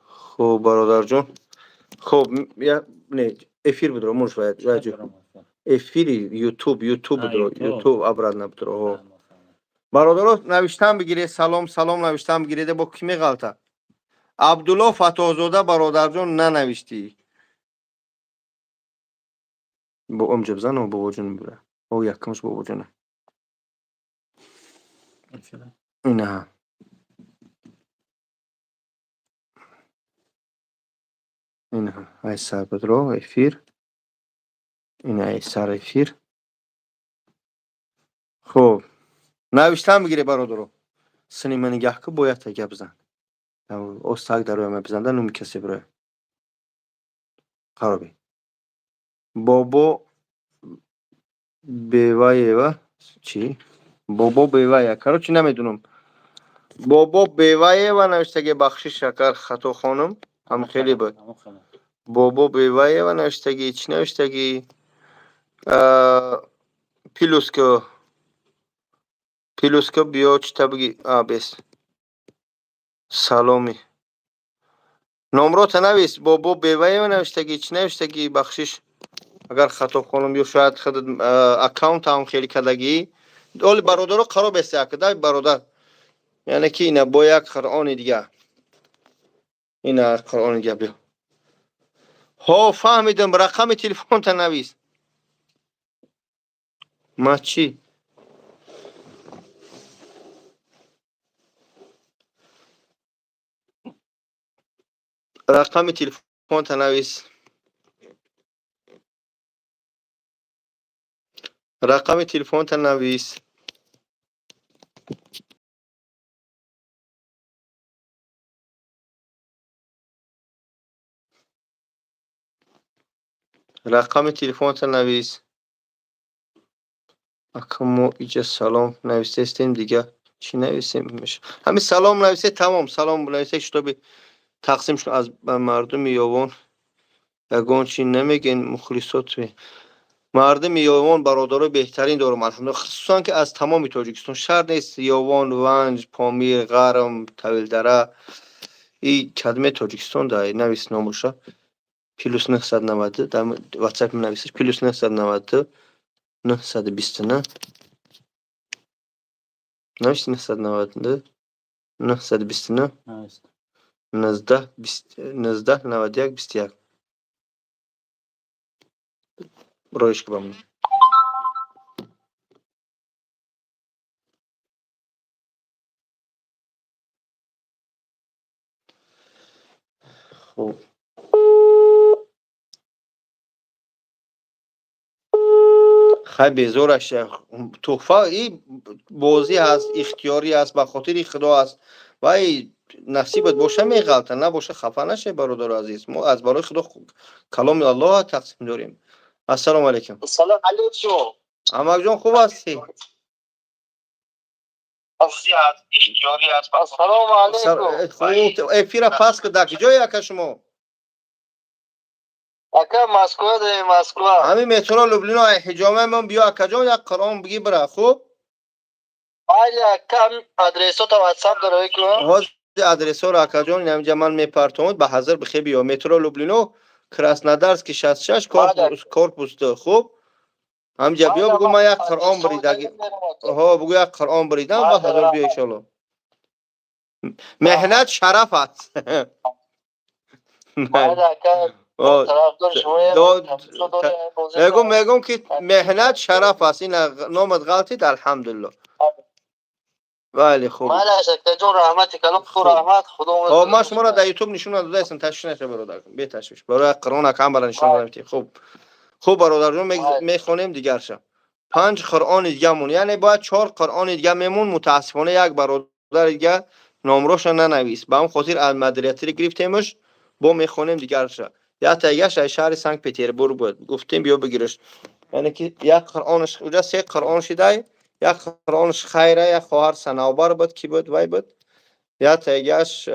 Хуб, бародарҷон. Хуб, не, эфир бидро, муш вай, вай. Эфири Ютуб, Ютуб бидро, Ютуб обратно бидро. Бародаро, навиштан бигиред, салом, салом навиштан бигиред, бо ки меғалта? Абдулло Фатоҳзода, бародарҷон, нанавиштӣ. Бо омҷа бизан, бобоҷон бира. О, якумш бобоҷона. Инаҳа. Инаҳа, ай сар бидро эфир. Ина ай сар эфир. Хуб, навиштан бигире, бародаро. Сини ма нигаҳ ку, бояд та гап зан. Остак дар рӯяма бизанда, нуми касе бироя. Қароби. Бобо Беваева чӣ? Бобо Бевая. Короче, намедунам. Бобо Беваева навиштаги, бахшиш, агар хато хонум, ҳам хеле буд. Бобо Беваева навиштагӣ, чӣ навиштагӣ? Плюс ку. Плюс ку, биё, чита биги? А, бес. Саломи. Номрота навис. Бобо Беваева навиштагӣ, чӣ навиштагӣ? Бахшиш. Агар хато хонум, ё шояд худат аккаунт ҳам хеле кардагӣ. Оли бародаро қарор беста дай бародар. Яъне ки ина бо як Қуръони дига. Ина Қуръони дига, биё. Ҳо, фаҳмидам, рақами телефонта навис. Ма чӣ? Рақами телефонта навис. Рақами телефонта навис. Рақами телефонта навис. Ака, мо иҷа салом навистестем, дига чӣ нависем? Ҳамин салом нависе, тамом, салом нависе, шитоби тақсим шуд аз мардуми Ёвон. Ягон чи намегӯен, мухлисот. Мардуми Ёвон бародарои беҳтарин дорам, алҳамдулилла, хусусан ки аз тамоми Тоҷикистон, шаҳр нест, Ёвон, Ванҷ, Помир, Ғарм, Тавилдара, и кадме Тоҷикистон да навис номуша. Плюс 990 дар WhatsApp нависиш, плюс 990 929, навис, 992 929 19 19 91 21. Роиш ки ба ман. Хуб. Хай, безораш, туҳфа и бозӣ ҳаст, ихтиёрӣ аст, ба хотири Худо аст. Вай насибат боша, меғалта, набоша, хафа нашай, бародару азиз. Мо аз барои Худо каломи Аллоҳ тақсим дорем. Ассалому алайкум. Салом алейкум. Амакҷон, хуб ҳастӣ? Ассалому алейкум. Хуб, эфира пас ки дар куҷое, ака, шумо? Ака, Москва дорем, Москва. Ҳамин метро Люблино, ай ҳиҷомаи биё, акаҷон, як Қуръон бигӣ, бира, хуб? Майли, ака, адресота WhatsApp дорой кун. Ҳозир адресҳоро, акаҷон, инамҷа ман мепартомад, ба ҳазр бихе биё. Метро Люблино, Краснодарский 66, корпус 2, хуб? Ҳамҷа биё, бугӯ, ман як Қуръон биридаги. Ҳо, бугӯ, як Қуръон биридам, ба ҳазр биё, иншоалло. Меҳнат шараф аст. Майли, ака. Мегум, ки меҳнат шараф аст. Ин номат ғалтид, алҳамдулилло. Бале, хуб. Хоб, ман шуморо дар Ютуб нишон надодаистам, ташвиш наша, бародар, беташвиш. Барои Қуръон акам бара нишон додам. Хуб, хуб, бародарҷон, мехонем дигарша. Панҷ Қуръони дига мон, яъне бояд чор Қуръони дига мемон. Мутаассифона, як бародари дига номроша нанавист, ба ҳам хотир аз модератори гирифтемаш. Бо мехонем дигарша. Як тагаш аз шаҳри Санкт Петербург буд, гуфтем, биё бигираш. Яъне ки як Қуръонаш уҷа се Қуръон шидай, як Қуръонаш хайра, як хоҳар Санавбар буд, ки буд, вай буд. Як тагаш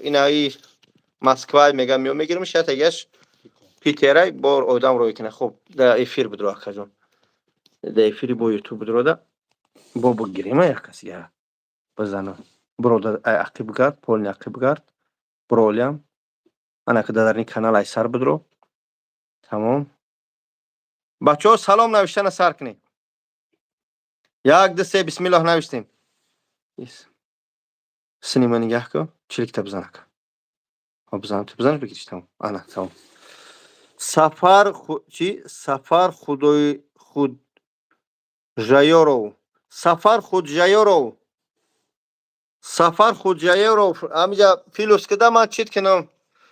инаи Москва мегам, мео мегиримш, як тагаш Питерай, бор одам рӯй кина. Хуб, да эфир будро, акаҷон, да эфири бо Ютуб будрода бо бигирима. Як кас я бизана, брода, ай ақиб гард, полни ақиб гард, бролиам анака дар ин канал ай сар будро. Тамом, бачаҳо, салом навиштана сар кунед. Як, ду, се, бисмиллоҳ, навиштем. Синима нигаҳ кун, чиликта бизан, ака. Бизан, ту бизан, бигириш. Тамом, ана, тамом. Сафар чи, Сафар Худои Худжаёров, Сафар Худжаёров, Сафар Худжаёров, ҳамиҷа плюс кида, ман чит кинам,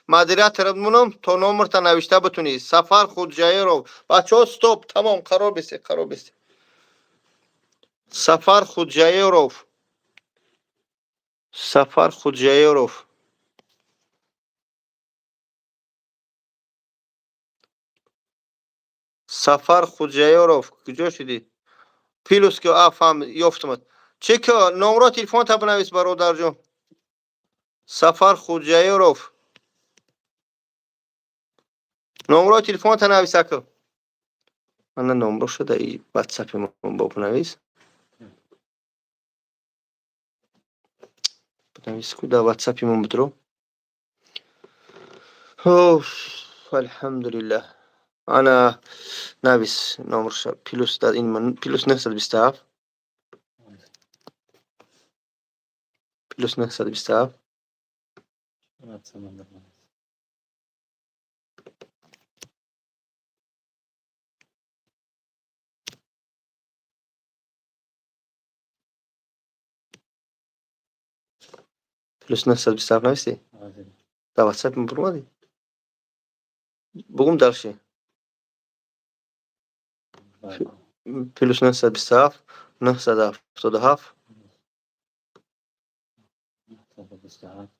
модератор мунам, то номерта навишта битунӣ. Сафар Худжаёров. Бачаҳо, стоп, тамом, қарор бисте, қарор бисте. Сафар Худжаёров, Сафар Худжаёров, Сафар Худжаёров, куҷо шудӣ? Плюс ки, а, фаҳм, ёфтумад. Чӣ ки, номро, телефонта бинавис, бародарҷон. Сафар Худжаёров, номро, телефонта навис, ака. Мана номро шуда и ватсапи бо бинавис, бинавис ку, дар ватсапи мон бидро. Алҳамдулиллаҳ, ана навис номроша: плюс дар ин плюс 927, плюс 927, плюс 927 нависӣ. Дар ватсапи мон буромадӣ, бугум дальше: плюс 927, 977,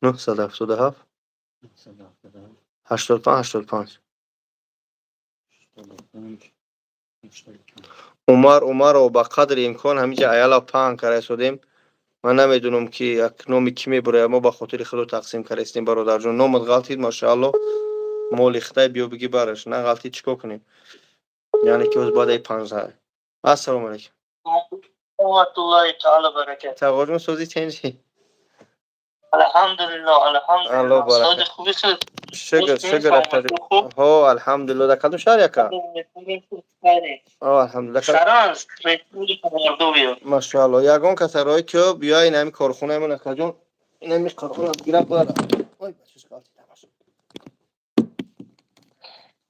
977, 85, 85. Умар Умаров, ба қадри имкон ҳамиҷа аяла паҳн карда истодем. Ман намедонам, ки як номи кӣ мебурояд. Мо ба хотири Худо тақсим карда истем. Бародарҷон, номат ғалтид, машаалло, моли хитай, биё бигӣ бараш. На ғалтид, чӣ кор кунем? Яъне ки оз бояд ай панҷ. Ассалому алайкум. Тағоҷон, сози, тенҷи? Алҳамдулиллоҳ, алҳамдулиллоҳ. Сози, хуби? Шукр, шукр. Ҳо, алҳамдулиллоҳ. Дар кадом шаҳр, яка? Алҳамдулиллоҳ. Саранск, Республика Мордовия. Машаалло. Ягон каса роҳи ки биё ин ҳами корхонаамон, акаҷон, ин ҳами корхона бигира, бара. Ой, бачаш, ғалтида.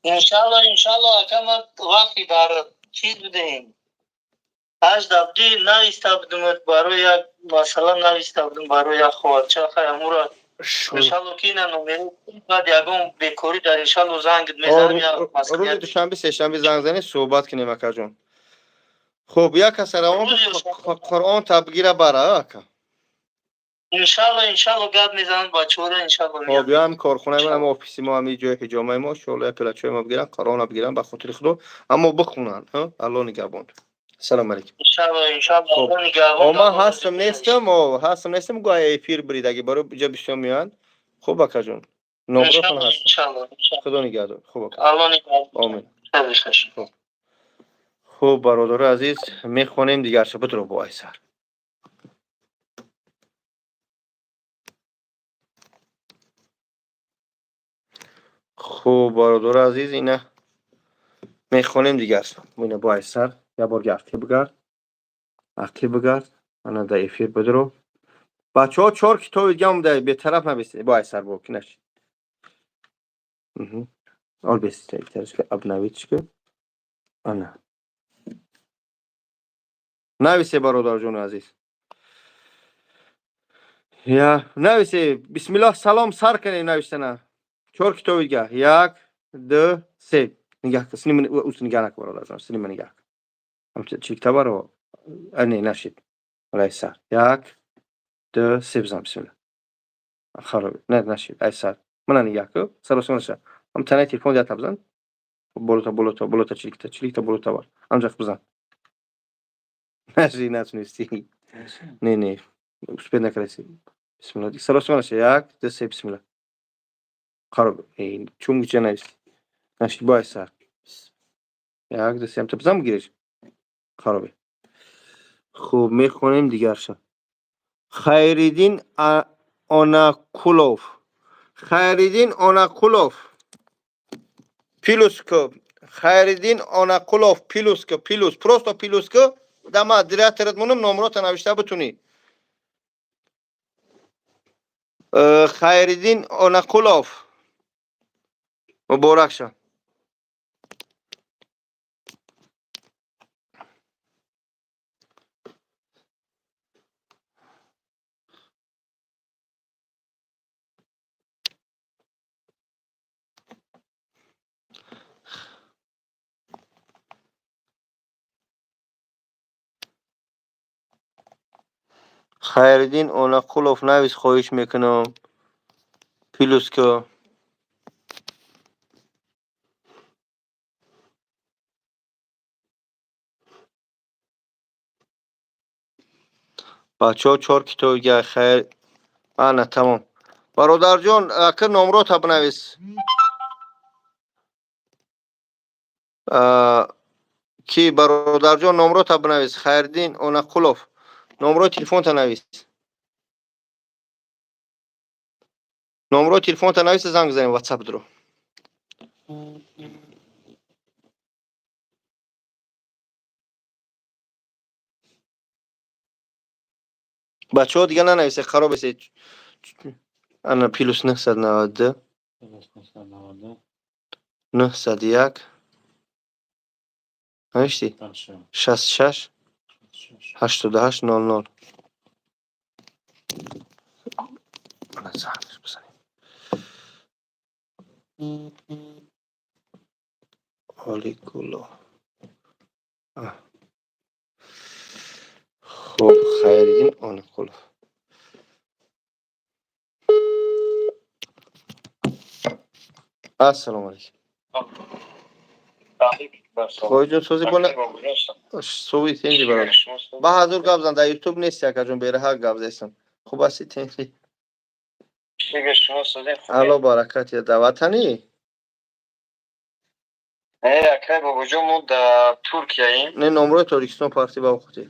Иншалло, иншалло, ака, ман вақти дар чиз будем. Ҳажда будӣ, нависта будум барои як масъала, нависта будум барои як хоҳарча, хай, амура иншалло, ки ина номери баъд ягон бекорӣ дар, иншалло, зангит мезанам. Рӯзи душанбе, сешанбе занг занед, суҳбат кунем, акаҷон. Хуб, як каса равон Қуръон табгира бара, ака. Иншалло, иншалло, гап мезанам бачаҳоро, иншалло. Хоб, биём корхонаи ман, ҳам офиси мо, ҳами ҷои ҳиҷомаи мо, иншоалло як пиёла чой мо бигиран, Қуръона бигиран ба хотири Худо, аммо бихонанд, Аллоҳ нигаҳбон. Салом алейкум. Иншалло, иншалло, Аллоҳ нигаҳбон. Ман ҳастам, нестам, ҳастам, нестам, гӯ эфир бридаги, барои иҷа бисёр меоянд. Хуб, акаҷон. Номротон ҳаст. Худо нигаҳдор. Хуб, ака. Аллоҳ нигаҳдор. Омин. Хуб, бародари азиз, мехонем дигарша, бидро бо айсар. Хуб, бародари азиз, ина мехонем дигарша. Ина бо айсар, як бор ақиб бигард. Ақиб бигард. Ана дар эфир бидро. Бачаҳо, чор китоби дига омда, бетараф набисед. Бо айсар бо ки нашид. Ол бесите, обновить ку. Ана. Нависе, бародарҷони азиз. Я, нависе, бисмиллоҳ, салом сар кунем навиштана. Чор китоби дига. Як, ду, се. Нигаҳ кун. Сини ус нигаҳ накун, бародарҷон. Сини ма нигаҳ кун. Ҳамча чил китобаро. Не, нашид. Ай сар. Як, ду, се бизан, бисмиллоҳ. Хароб. Не, нашид. Ай сар. Мана нигаҳ кун. Саросима наша. Ҳам танаи телефон дията бизан. Болота, болота, болота, чиликта, чиликта, болота бар. Ҳамҷа бизан. Наши, натунисти. Не, не. Успеть накардаси. Бисмиллоҳ. Саросима наша. Як, ду, се, бисмиллоҳ. Хароб. Чун гича нависти. Нашид, бо ай сар. Як, ду, се, ҳамта бизан бигириш. Харобе. Хуб, мехонем дигарша. Хайриддин Онакулов. Хайриддин Онакулов. Плюс ку. Хайриддин Онакулов плюс ку, плюс. Просто плюс ку. Дама директорат монум номрота навишта битунӣ. Хайриддин Онакулов. Муборак ша. Хайриддин Онақулов навис, хоҳиш мекунам. Плюс ку. Бачаҳо, чор китоби дига хайр. Ана тамом. Бародарҷон, ака номрота бинавис. Ки бародарҷон, номрота бинавис. Хайриддин Онақулов. Номрои телефонта навис. Номрои телефонта навис, занг бизанем, WhatsApp дро. Бачаҳо, дига нанависе, хароб эсе. Ана плюс 992 901 навишти? 66 88 00. Ана зангш бизанем. Оликуло. Хуб, Хайриддин Онақулов. Ассалому алейкум. Хоҳиҷон, сози бола суви тенҷи, бародар. Ба ҳазур гап зан, дар ютуб нести, акаҷон, бераҳа гап зесам. Хуб ҳасти, тенҷи? Алло баракат, я дар ватанӣ? Не, акай бобоҷон, мо дар Туркияем. Не, номрои Тоҷикистон парти ба хотир.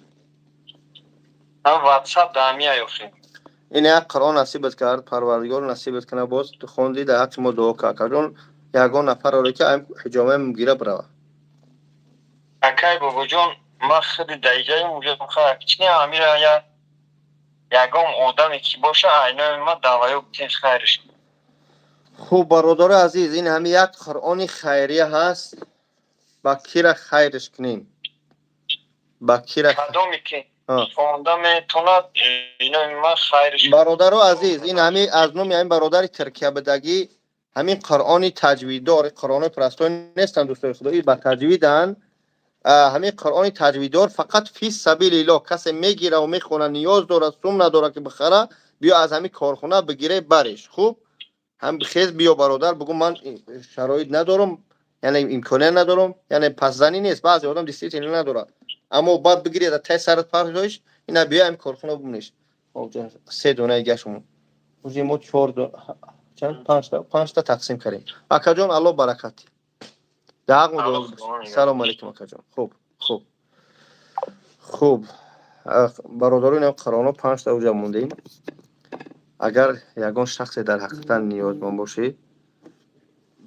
Ҳам WhatsApp дар ҳамия ёфтем. Ин як Қуръон насибат кард, Парвардигор насибат кана, боз хонди, дар ҳаққи мо дуо кард. Акаҷон, ягон нафар оре ки ам ҳиҷомаи мгира бирава. Акай бобоҷон, ман худи даиҷаем, уҷо чини амира я ягон одаме ки боша, айнои ма даваё битен, хайриш. Хуб, бародари азиз, ин ҳами як Қуръони хайрия ҳаст. Ба кира хайриш кунем? Ба кира кадоме ки хонда метонад, инои ма хайриш. Бародаро азиз, ин ҳами аз номи ҳамин бародари Туркиябудагӣ, ҳамин Қуръони таҷвиддор, Қуръонои простой нестанд, дӯстои худо, ба таҷвиданд. Ҳамин Қуръони таҷвиддор фақат фи сабилиллоҳ касе мегира ва мехона, ниёз дорад, сум надорад ки бихара, биё аз ҳамин корхона бигире, бареш. Хуб, ҳам хез биё, бародар, бугӯ: ман шароит надорам, яъне имконият надорам, яъне пасзанӣ нест, баъзе одам действительно надорад, аммо баъд бигири дар тай сарат партоиш, ина биё ҳамин корхона бумнеш. Се донаи гашмон уже мо чор, чанд, панҷта тақсим кардем. Акаҷон, Алло баракат даҳақ. Салому алейкум, акаҷон. Хуб, хуб, хуб, бародаро, инам Қуръоно панҷта уҷа мондем. Агар ягон шахсе дар ҳақиқатан ниёзманд бошед,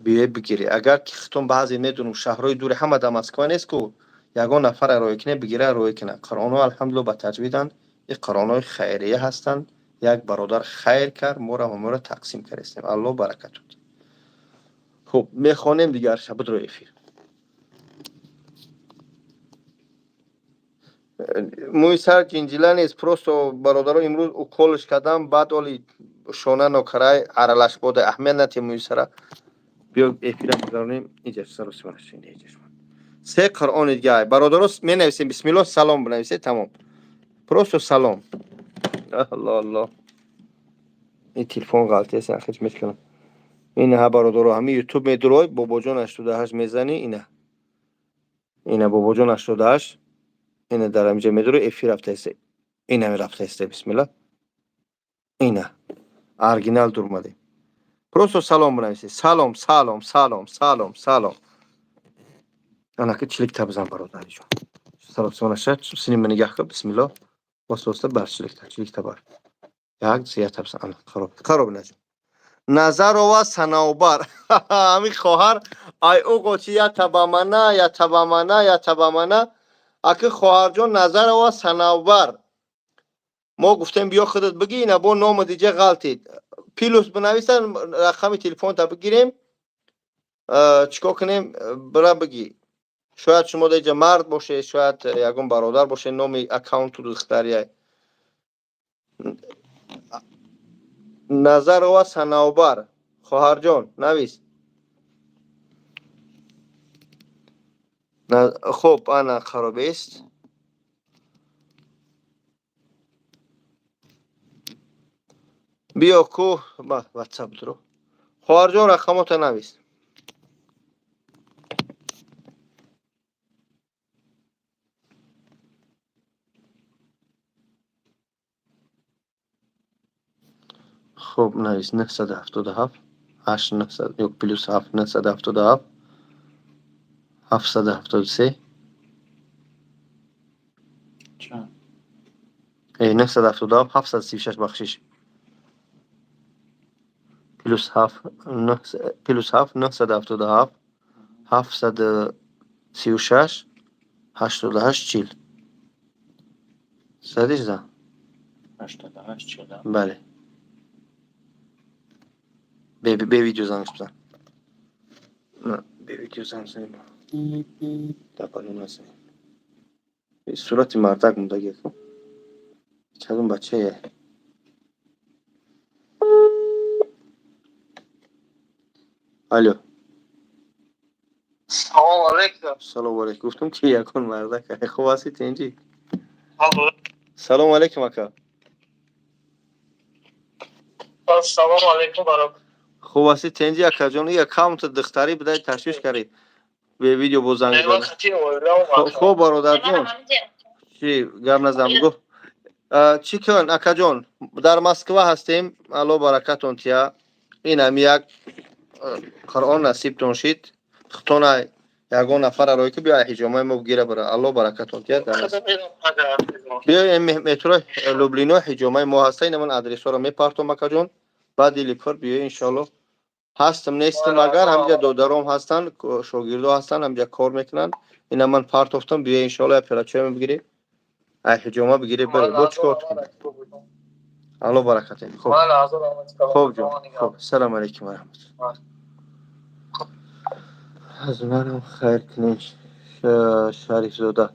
биё бигирӣ. Агар ки хитон баъзе медонам, шаҳрҳои дури, ҳама дар Москва нест ку, ягон нафара роя кине, бигира, роя кина. Қуръонҳо, алҳамдулилла, ба таҷвиданд. Ин қуръонҳои хайрия ҳастанд. Як бародар хайр кард, моро ҳамаро тақсим кардастем. Алло баракатут. Хуб, мехонем дигар шабудро эфир. Мӯи сар ҷинҷила нест, просто, бародаро, имрӯз уколш кардам, баъд оли шона нокарай аралаш бода, аҳамият натиҳ мӯи сара. Биё, эфира гузаронем. Иҷа се Қуръони дига, бародаро, менависем. Бисмилло, салом бинависед, тамом, просто салом. Алло, алло, ин телефон ғалтиест, хеч мешканам. Ина, бародаро, ҳамин Ютуб медурой, Бобоҷон 88 мезанӣ, ина, ина, Бобоҷон 88, ина, дар ҳаминҷа медурой, эфир рафтаест, ина рафтаест. Бисмилла, ина оригинал дурмадем. Просто салом бинависед, салом, салом, салом, салом, салом. Анаки чиликта бизан, бародариҷон. Салом сонаша синима нигаҳ кун. Бисмилло, оста оста бар, чиликта, чиликта бар, як зията бизан. Ана, хароб, хароб. Наҷум Назарова Санавбар, ҳамин хоҳар ай уғочи ятабамана, ятабамана, ятабамана. Аки, хоҳарҷон Назарова Санавбар, мо гуфтем, биё худат бигӣ, ина бо ному диҷа ғалтид. Плюс бинависан, рақами телефонта бигирем, чикор кунем, бира бигӣ. Шояд шумо даиҷа мард бошед, шояд ягон бародар бошед, номи аккаунту духтария. Назарова Санавбар, хоҳарҷон, навис. Хуб, ана харобест. Биё ку, ватсап дуро. Хоҳарҷон, рақамота навис. Хуб, навис: 977 8 900 ё +7 977 773. Чанд? 977 736, бахшиш, +7 +7 977 736 88 40. Задиш за? 88 40. Бале. Бе видео занг бизан. На, бе видео занг занем. Дапалу назанем. Сурати мардак мундаги ку. Чадум бачае. Алло. Салом алейкум. Салом алейкум. Гуфтам ки ягон мардак. Хуб ҳастӣ, тинҷӣ? Салом алейкум, ака. Салом алейкум, бародар. Хуб ҳастӣ, тинҷӣ, акаҷон? И аккаунт духтарӣ будай, ташвиш кардӣ. Бе видео бо занг зад. Хуб, бародарҷон. Чӣ гап назам гуфт. Чӣ кун, акаҷон? Дар Москва ҳастем. Алло баракатон тия. Ин ҳам як Қуръон насибтон шид. Хутона ягон нафара рой ки биё ҳиҷомаи мо бигира бара. Алло баракатон тия. Биё, метро Люблино ҳиҷомаи мо ҳаста. Ина ман адресҳоро мепартом, акаҷон. Баъд дили пур биё, иншоалло. Ҳастам, нестам, агар ҳамҷа додаром ҳастанд, шогирдо ҳастанд, ҳамҷа кор мекунанд. Ина ман партофтам, биё, иншоалло, як пиёла чой бигирӣ. Ай ҳиҷома бигирӣ, бари. Бо чикор кунем? Алло баракат. Хуб. Хуб ҷон. Хуб. Салом алейкум ва раҳматуллоҳ. Аз манам хайр кунем, Шарифзода.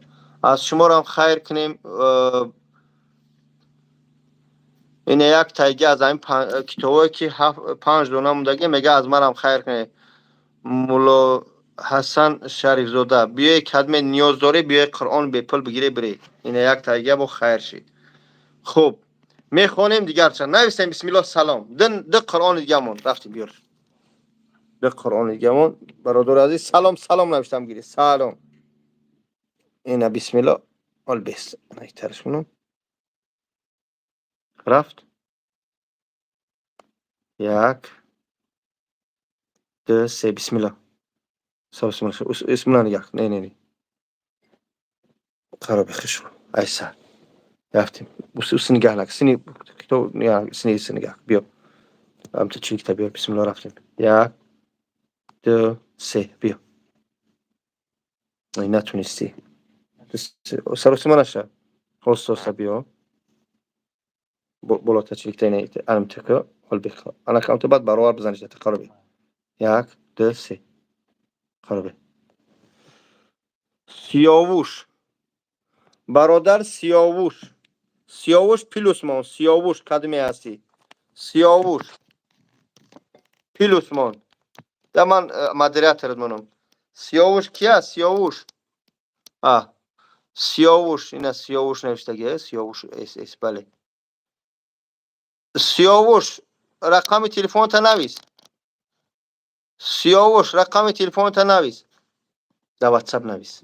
Аз шуморам хайр кунем. Ина як тайги аз ҳамин китобое ки панҷ дона мондагӣ, мега аз манам хайр кунем. Мулло. Ҳасан Шарифзода, биёй, кадме ниёз дорӣ, биёй, Қуръон бепул бигире, бирӣ. Ина як тайга бо хайр шид. Хуб, мехонем дигарча. Нависем бисмиллоҳ, салом. Ду Қуръони дигамон. Рафтем, биёр. Ду Қуръони дигамон. Бародари азиз, салом, салом навиштам гири. Салом. Ина бисмиллоҳ. Ол бес. Ана кунам. Рафт. Як, ду, се, бисмиллоҳ. Бисмиллоҳ нигоҳ. Не, не, не. Қаро бихиш. Айса. Рафтем. Ус нигоҳ нак. Сини китоб сини сини нигоҳ. Биё. Амта чиликта биё. Бисмиллоҳ, рафтем. Як, ду, се, биё. Натунистӣ. Саросима наша. Оста оста биё. Болота чиликта ина амтака. Ҳол бихо. Ана камта баъд баробар бизаниш. Қаро би. Як, ду, се. Қаро би. Сиёвуш. Бародар Сиёвуш. Сиёвуш, плюс мон. Сиёвуш, кадме ҳастӣ? Сиёвуш. Плюс мон. Да ман модераторат монам. Сиёвуш ки аст? Сиёвуш. А. Сиёвуш, ина Сиёвуш навиштаги, Сиёвуш эс эс, бале. Сиёвуш, рақами телефонта навис. Сиёвуш, рақами телефонта навис. Дар WhatsApp навис.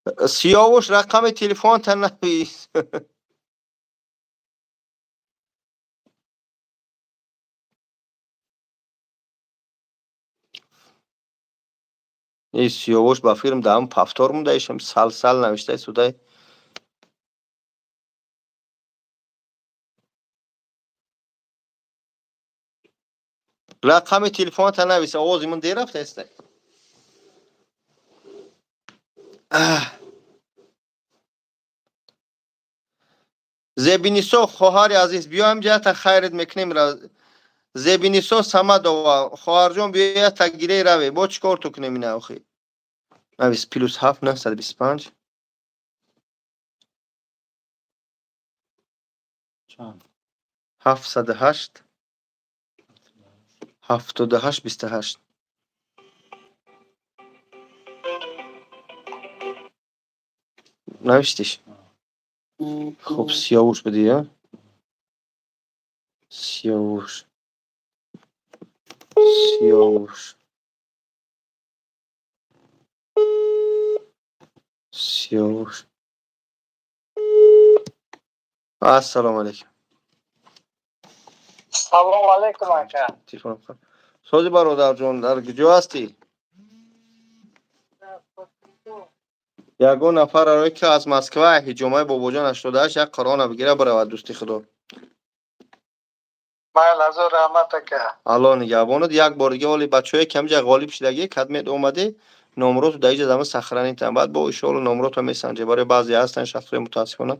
Сиёвуш, рақами телефонта навис. И Сиёвуш ба фирм дар ҳам пафтор мондаишам, сал сал навиштаи судай. Рақами телефонта навис, овози ман дер рафтааст. Зебинисо, хоҳари азиз, биё ҳамҷа хайрат мекунем. Зебинисо Самадова, хоҳарҷон, биё та гирей раве. Бо чӣ кор ту кунем ина охи? Навис +7 925. Чанд? 708 78 28. Навиштиш? Хуб, Сиёвуш будӣ, я? Сиёвуш. Сиёвуш. Сиёвуш. Ассалому алайкум. Салому алайкум, ака. Телефон. Сози, бародарҷон, дар куҷо ҳастӣ? Ягон нафар арои ки аз Москва ҳиҷомаи Бобоҷон 88 як Қуръона бигира биравад, дӯсти худо. Майли, ҳазор раҳмат, ака. Аллоҳ нигаҳбонат. Як бор дига оли бачаҳое ки ҳамҷа ғолиб шудагӣ, кадмед омадӣ, номроту дар иҷа зама сахранитан. Баъд бо иншоалло номрото месанҷе. Барои баъзе ҳастанд шахсҳои, мутаассифона,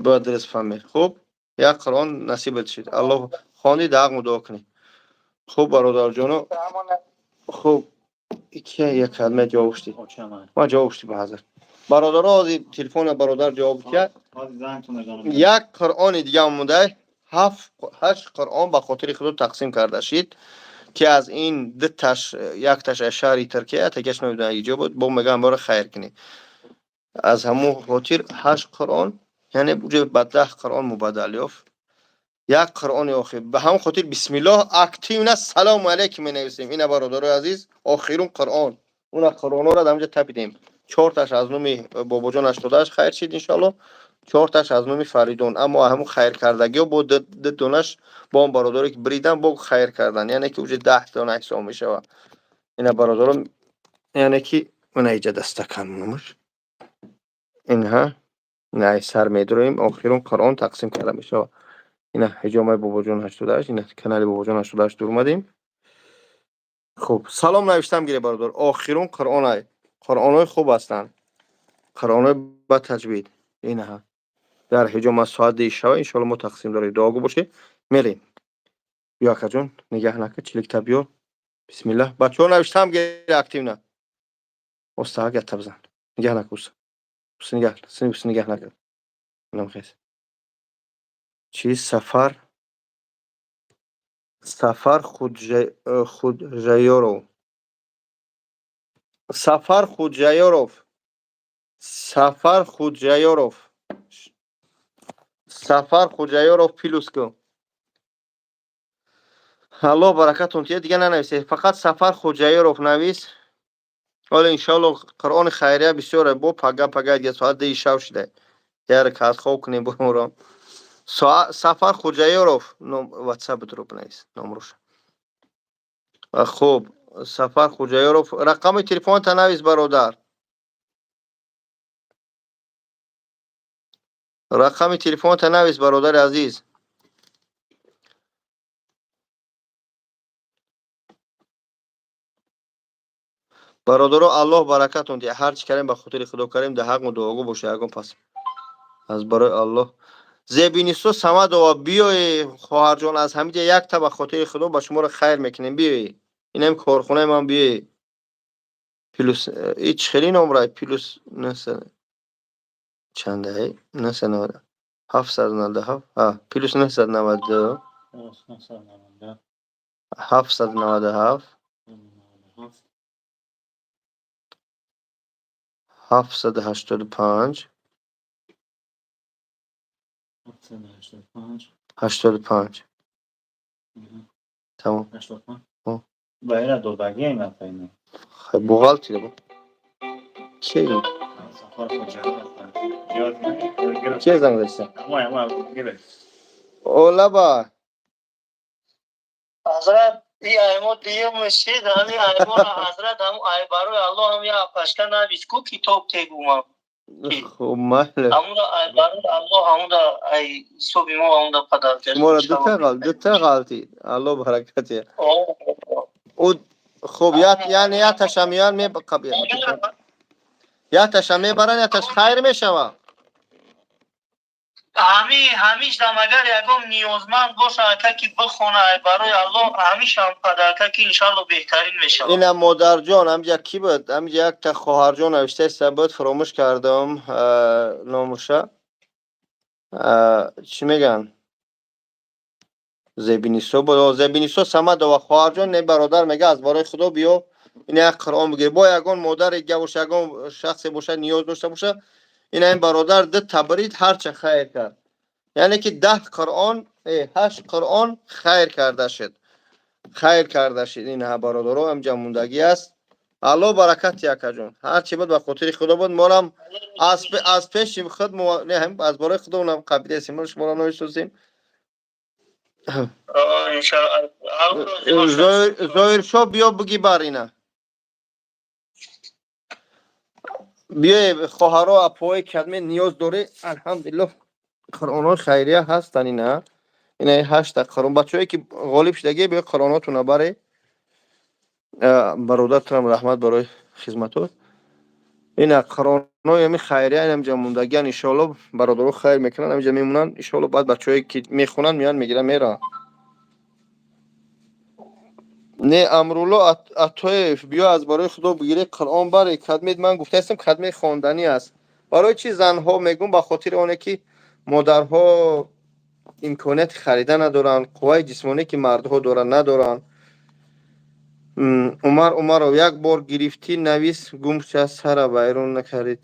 бояд дуруст фаҳмед. Хуб, як Қуръон насибат шид. Аллоҳ хонди, даҳ дуо кунӣ. Хуб, бародарҷоно, хуб, ки як калима ҷавоб шудӣ. Ма ҷавоб шудӣ ба ҳазр. Бародаро, ҳозир телефона бародар ҷавоб кард. Як Қуръони дига монда, ҳафт ҳашт Қуръон ба хотири худо тақсим карда шид, ки аз ин дуташ якташ аз шаҳри Туркия, тагаш намедонам иҷо буд, бо мегӯям бора хайр кунӣ. Аз ҳамон хотир ҳашт Қуръон, яъне уҷо ба 10 Қуръон мубаддал ёфт. Як Қуръони охир. Ба ҳамон хотир бисмиллоҳ, активно салому алайкум менависем. Ина, бародарои азиз, охирун Қуръон. Уна Қуръонҳоро дар ҳамҷа тапидем. Чорташ аз номи Бобоҷон 88 хайр шид, иншоалло. Чорташ аз номи Фаридун. Аммо ҳамун хайркардагиҳо бо ду донаш бо он бародаре ки бридан, бо хайр кардан. Яъне ки уҷа 10 дона ҳисоб мешавад. Ина, бародаро, яъне ки ина иҷа дастакан номаш. Инҳа ина ай сар медуроем, охирун Қуръон тақсим карда мешавад. Ина ҳиҷомаи Бобоҷон 88, ина канали Бобоҷон 88 дур омадем. Хуб, салом навиштам гире, бародар. Охирун Қуръон ай. Қуръонҳои хуб ҳастанд. Қуръонҳои ба таҷвид. Инаҳа. Дар ҳиҷома соат 2 шава, иншоалло мо тақсим дорем. Дуогӯ бошед. Мерем. Биё, акаҷон, нигаҳ накун, чиликта биё. Бисмиллаҳ. Бачаҳо, навиштам гире активно. Оста гата бизан. Нигаҳ накун, уста. Уста нигаҳ, уста нигаҳ накун. Инам хез. Чи сафар? Сафар Худжаёров, Сафар Худжаёров, Сафар Худжаёров, Сафар Худжаёров, плюс кун. Аллоҳ баракатон тия. Дига нанависе, фақат Сафар Хуҷаёров навис. Ҳоло, иншоалло, Қуръони хайрия бисёре. Бо пага, пага дига соат 2-и шав шуда, як ракат хоб кунем, буром. Сафар Хуҷаёров, ватсап дро бинавис номроша. Хуб, Сафар Хуҷаёров, рақами телефонта навис, бародар, рақами телефонта навис, бародари азиз. Бародаро, Аллоҳ баракатон диҳад. Ҳар чӣ кардем, ба хотири Худо кардем. Дар ҳаққмо дуогӯ боша. Ягон пас аз барои Аллоҳ. Зебинисо Самадова, биёе, хоҳарҷон, аз ҳамиҷа якта ба хотири Худо ба шуморо хайр мекунем. Биёе, инам корхонаи ман, биёе. Плюс ич хеле номрай, плюс наса чанда, 990 797, плюс 992 797 785 85. Тамом. Байра додагием афайна. Бухгалтер бо ки? Ки занг зашта? Олаба. Ҳазрат, и аймо диюм шид, ҳами аймо. Ҳазрат, ҳам ай барои Аллоҳ ҳам я пашка навис ку, китоб тегумам. Хуб, майли. Ҳамура ай барои Аллоҳ, ҳамура ай ҳисоби мо, ҳамура падар. Шуморо дута ғалтид, Аллоҳ баракат диҳад. Хуб, яъне якташа меян, якташа мебаранд, якташ хайр мешавад. Ҳами ҳамишдам агар ягон ниёзманд боша, ака, ки бихона, ай барои Аллоҳ ҳамишам падарка, ки иншалло беҳтарин мешавад. Ина, модарҷон, ҳамҷа ки буд? Ҳамҷа якта хоҳарҷон навиштаиста буд, фаромӯш кардам номуша. Чӣ мегӯянд, Зебинисо буд, Зебинисо Самадова. Хоҳарҷон, не, бародар мега, аз барои Худо биё, ина як Қуръон бигир. Бо ягон модаре га боша, ягон шахсе боша, ниёз дошта боша, ина ин бародар ду табрид ҳарча хайр кард, яъне ки 10 Қуръон, ҳашт Қуръон хайр карда шуд, хайр карда шуд. Ин бародаро, ҳамҷа мондагӣ аст. Аллоҳ баракат, якаҷон. Ҳарчи буд, ба хотири Худо буд. Морам аз пеши худ, аз барои Худо унам қабидаестем, шуморо намешиносем. Зоҳиршоҳ, биё, биги бар ина. Биёе, хоҳаро, апои кадме ниёз дорӣ, алҳамдулиллоҳ, қуръонҳои хайрия ҳастанд. Ина ҳашта қуръон. Бачаҳое ки ғолиб шудагӣ, биё, қуръонотона баре. Бародаратонам раҳмат барои хизматот. Ина қуръонҳои ами хайрия инамҷа мондагиан. Иншоалло, бародаро хайр мекунанд, ҳамиҷа мемонанд. Иншоалло, баъд бачаҳое ки мехонанд, меянд, мегиранд, мераванд. Не, Амрулло Атоев, биё, аз барои Худо бигире, Қуръон баре. Кадмед ман гуфтаистам, кадме хонданӣ аст. Барои чи занҳо мегӯм? Ба хотири оне ки модарҳо имконияти харида надоранд, қувваи ҷисмоние ки мардҳо доранд, надоранд. Умар Умаров, як бор гирифтӣ, навис, гум ша, сара вайрон накардид.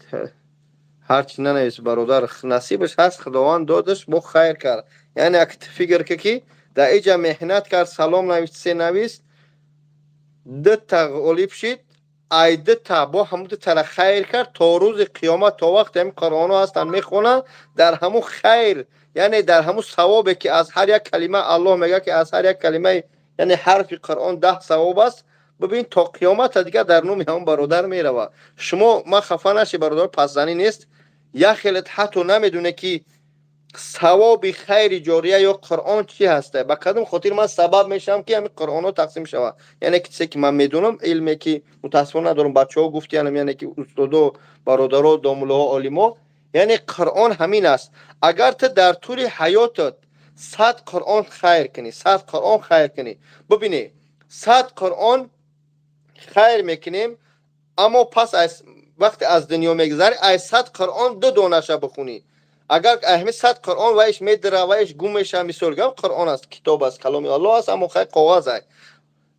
Ҳарчи нанавис, бародар, насибаш ҳаст, Худованд додаш, бо хайр кард. Яъне як фикр ки ки дар иҷа меҳнат кард, салом навист, се навист, дута ғолиб шид, ай дута бо ҳамун дутара хайр кард. То рӯзи қиёмат, то вақте ҳамин қуръонҳо ҳастанд, мехонанд, дар ҳамун хайр, яъне дар ҳамун савобе ки аз ҳар як калима, Аллоҳ мегӯяд ки аз ҳар як калимаи, яъне ҳарфи Қуръон 10 савоб аст. Бибин, то қиёмата дигар дар номи ҳамон бародар меравад. Шумо ман хафа нашед, бародар, пасзанӣ нест. Як хелет ҳатто намедоне ки савоби хайри ҷория ё Қуръон чӣ ҳаста, ба кадом хотир ман сабаб мешавам ки ҳамин қуръонҳо тақсим шавад. Яъне ки чизе ки ман медонам, илме ки мутаассифона надорам, бачаҳо гуфтиянам, яъне ки устодо, бародаро, домуллоҳо, олимо, яъне Қуръон ҳамин аст. Агар ту дар тӯли ҳаётат 100 Қуръон хайр кунӣ, 100 Қуръон хайр кунӣ, бибинӣ, 100 Қуръон хайр мекунем, аммо пас аз вақте аз дунё мегузарӣ, ай 100 Қуръон ду донаша бихунӣ. Агар ҳами 100 Қуръон вайш медира, вайш гум меша, мисол гап, Қуръон аст, китоб аст, каломи Аллоҳ аст, аммо хай коғаз ай.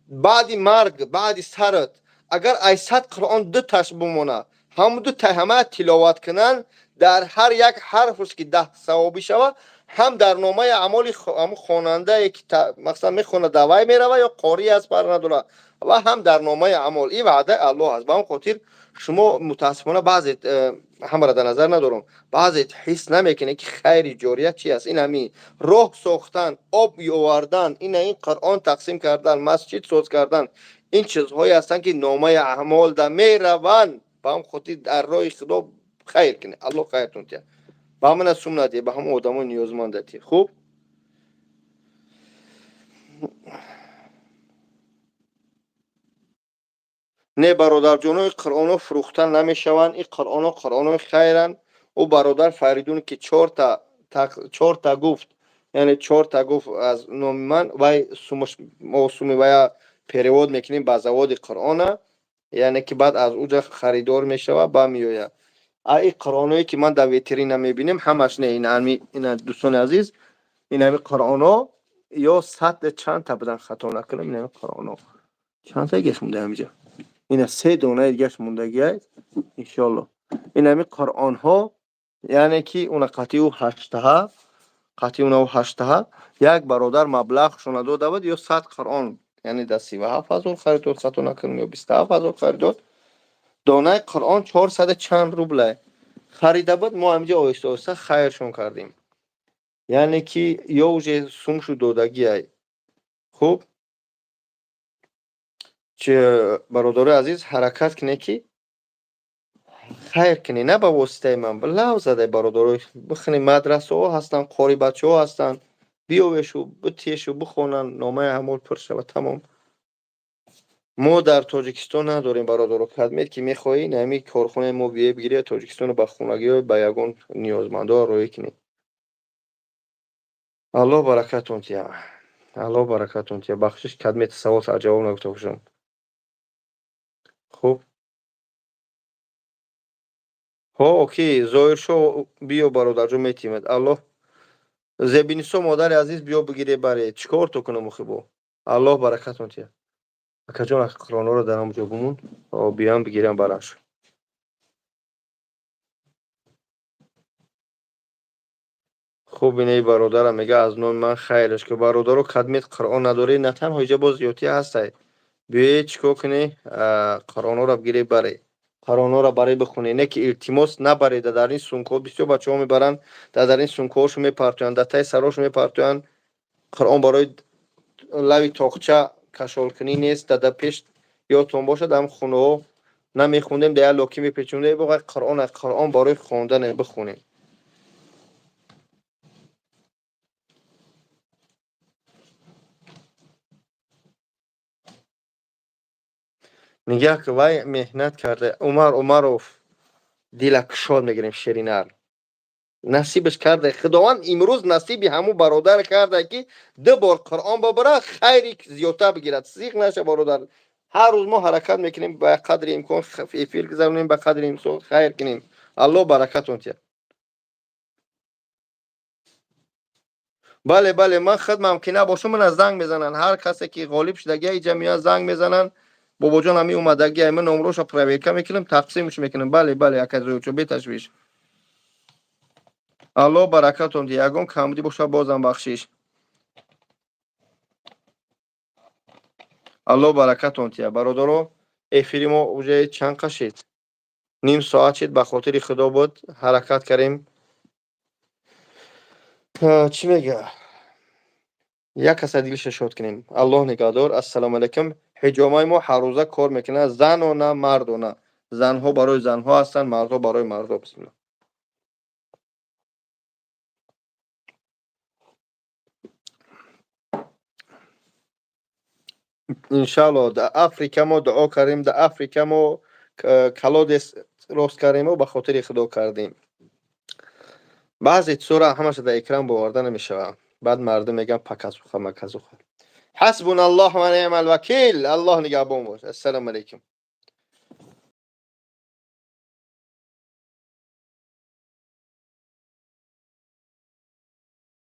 Баъди марг, баъди сарат, агар ай 100 Қуръон дуташ бимона, ҳамун дутай ҳама тиловат кунанд, дар ҳар як ҳарфш ки 10 савобӣ шавад, ҳам дар номаи аъмоли ҳамун хонандае ки мақсад мехонад, давай мерава ё қорӣ аст, фарқ надорад, ва ҳам дар номаи аъмол. Ин ваъдаи Аллоҳ аст. Ба ҳамон хотир шумо мутаассифона баъзе, ҳамаро дар назар надорам, баъзе ҳис намекунед, ки хайри ҷория чи аст. Ин ҳамин роҳ сохтан, об овардан, ина ин Қуръон тақсим кардан, масҷид соз кардан, ин чизҳое ҳастанд, ки номаи аъмол да мераванд. Ба ҳамон хотир дар роҳи Худо хайр кунед, Аллоҳ хайртон диҳад. Ба ҳамана сум надиҳед, ба ҳамон одамои ниёзманд датӣ. Хуб, не, бародарҷонои, Қуръонҳо фурӯхта намешаванд. Ин қуръонҳо қуръонҳои хайранд. Ӯ бародар Фаридун, ки чорта гуфт, яъне чорта гуфт аз номи ман, вай сумаш мо суми вая перевод мекунем ба заводи Қуръона, яъне ки баъд аз уҷа харидор мешавад, ба меояд. А ин қуръонҳое, ки ман дар витрина мебинем, ҳамаш не, ина ина, дӯстони азиз, ин ҳами қуръонҳо ё сад чандта будан, хато накунам, ин ҳами қуръонҳо чандта геш монда ҳамиҷа, ина се донаи дигаш мондагиай, иншоалло. Ин ҳами қуръонҳо, яъне ки уна қатъиу ҳаштаҳа, қатъи унау ҳаштаҳа як бародар маблағшона дода буд, ё 100 қуръон, яъне дар 37 000 харид дод, хато накунам, ё 27 000 харид дод. Донаи қуръон чорсаду чанд рубле харида буд. Мо ҳамиҷа оҳиста оҳиста хайршон кардем, яъне ки ё уже сумшу додагиай. Хуб, бародарои азиз, ҳаракат кунед, ки хайр кунед, на ба воситаи ман, лав задай, бародарои, бихунед. Мадрасаҳо ҳастанд, қорибачаҳо ҳастанд, биёвешу битешу бихонанд, номаи аъмол пур шавад, тамом. Мо дар Тоҷикистон надорем, бародаро. Кадмед ки мехоҳӣ, ҳами корхонаи мо биё, бигирӣ, Тоҷикистоно ба хонагиҳо, ба ягон ниёзмандҳо роҳӣ кунед. Аллоҳ баракатон диҳад, Аллоҳ баракатон диҳад. Бахшиш, кадмед савол ҷавоб нагуфта бошам. Хуб, ҳо, окей, Зоҳиршо, биё, бародарҷон, метимед. Аллоҳ. Зебинисо, модари азиз, биё, бигире, баре, чӣ кор то кунам охи бо. Аллоҳ баракатон диҳад. Акаҷон, қуръонҳоро дар ҳамон ҷо бимон, биёям, бигирам, бараш. Хуб, инаи бародарам мега, аз номи ман хайраш ки. Бародаро, кадмед қуръон надорӣ, на танҳо иҷа боз зиёдтӣ ҳастай, биёед, чӣ кор кунӣ, қуръонҳоро бигиред, баре, қуръонҳоро баре, бихонед. Не ки, илтимос, набаред дар ин сумкаҳо. Бисёр бачаҳо мебаранд, дар ин сумкаҳошо мепартоянд, дар таи сарошо мепартоянд. Қуръон барои лави тоқча кашолкунӣ нест. Дар пеш ёдтон бошад, ҳам хонаҳо намехондем, дар як локи мепечондем. Қуръон, қуръон барои хондане, бихонем. Нигаҳ ки вай меҳнат карда. Умар Умаров, дила кушод мегирем, ширинар насибаш карда. Худованд имрӯз насиби ҳамун бародар карда, ки ду бор Қуръон бибара, хайри зиёдтар бигирад. Зиқ наша, бародар. Ҳар рӯз мо ҳаракат мекунем, ба қадри имкон эфир гузаронем, ба қадри имкон хайр кунем. Аллоҳ баракатон диҳад. Бале, бале, ман худмам ки набошам, мана занг мезананд. Ҳар касе ки ғолиб шудагия, иҷа меояд, занг мезананд: бобоҷон, ҳами омадагия. Ман номроша проверка мекунам, тақсимш мекунам. Бале, бале, аказоючо, беташвиш. Аллоҳ баракатон диҳад. Ягон камбудӣ бошад, бозам бахшиш. Аллоҳ баракатон диҳад. Бародаро, эфири мо уже чанд қашид, ним соат шид. Ба хотири Худо буд, ҳаракат кардем. Чӣ мега, як каса дилша шод кунем. Аллоҳ нигаҳдор. Ассалому алайкум. Ҳиҷомаи мо ҳаррӯза кор мекунад, занона, мардона. Занҳо барои занҳо ҳастанд, мардҳо барои мардҳо. Бисмилла. Иншалло, дар Африка мо дуо кардем, дар Африка мо колодец рост кардему ба хотири Худо кардем. Баъзе чизҳоро ҳамаша дар экран боварда намешавад, баъд мардум мегӯянд показуха маказуха. Ҳасбуна Аллоҳ ва неъмал вакил. Аллоҳ нигаҳбон бош. Ассалому алайкум.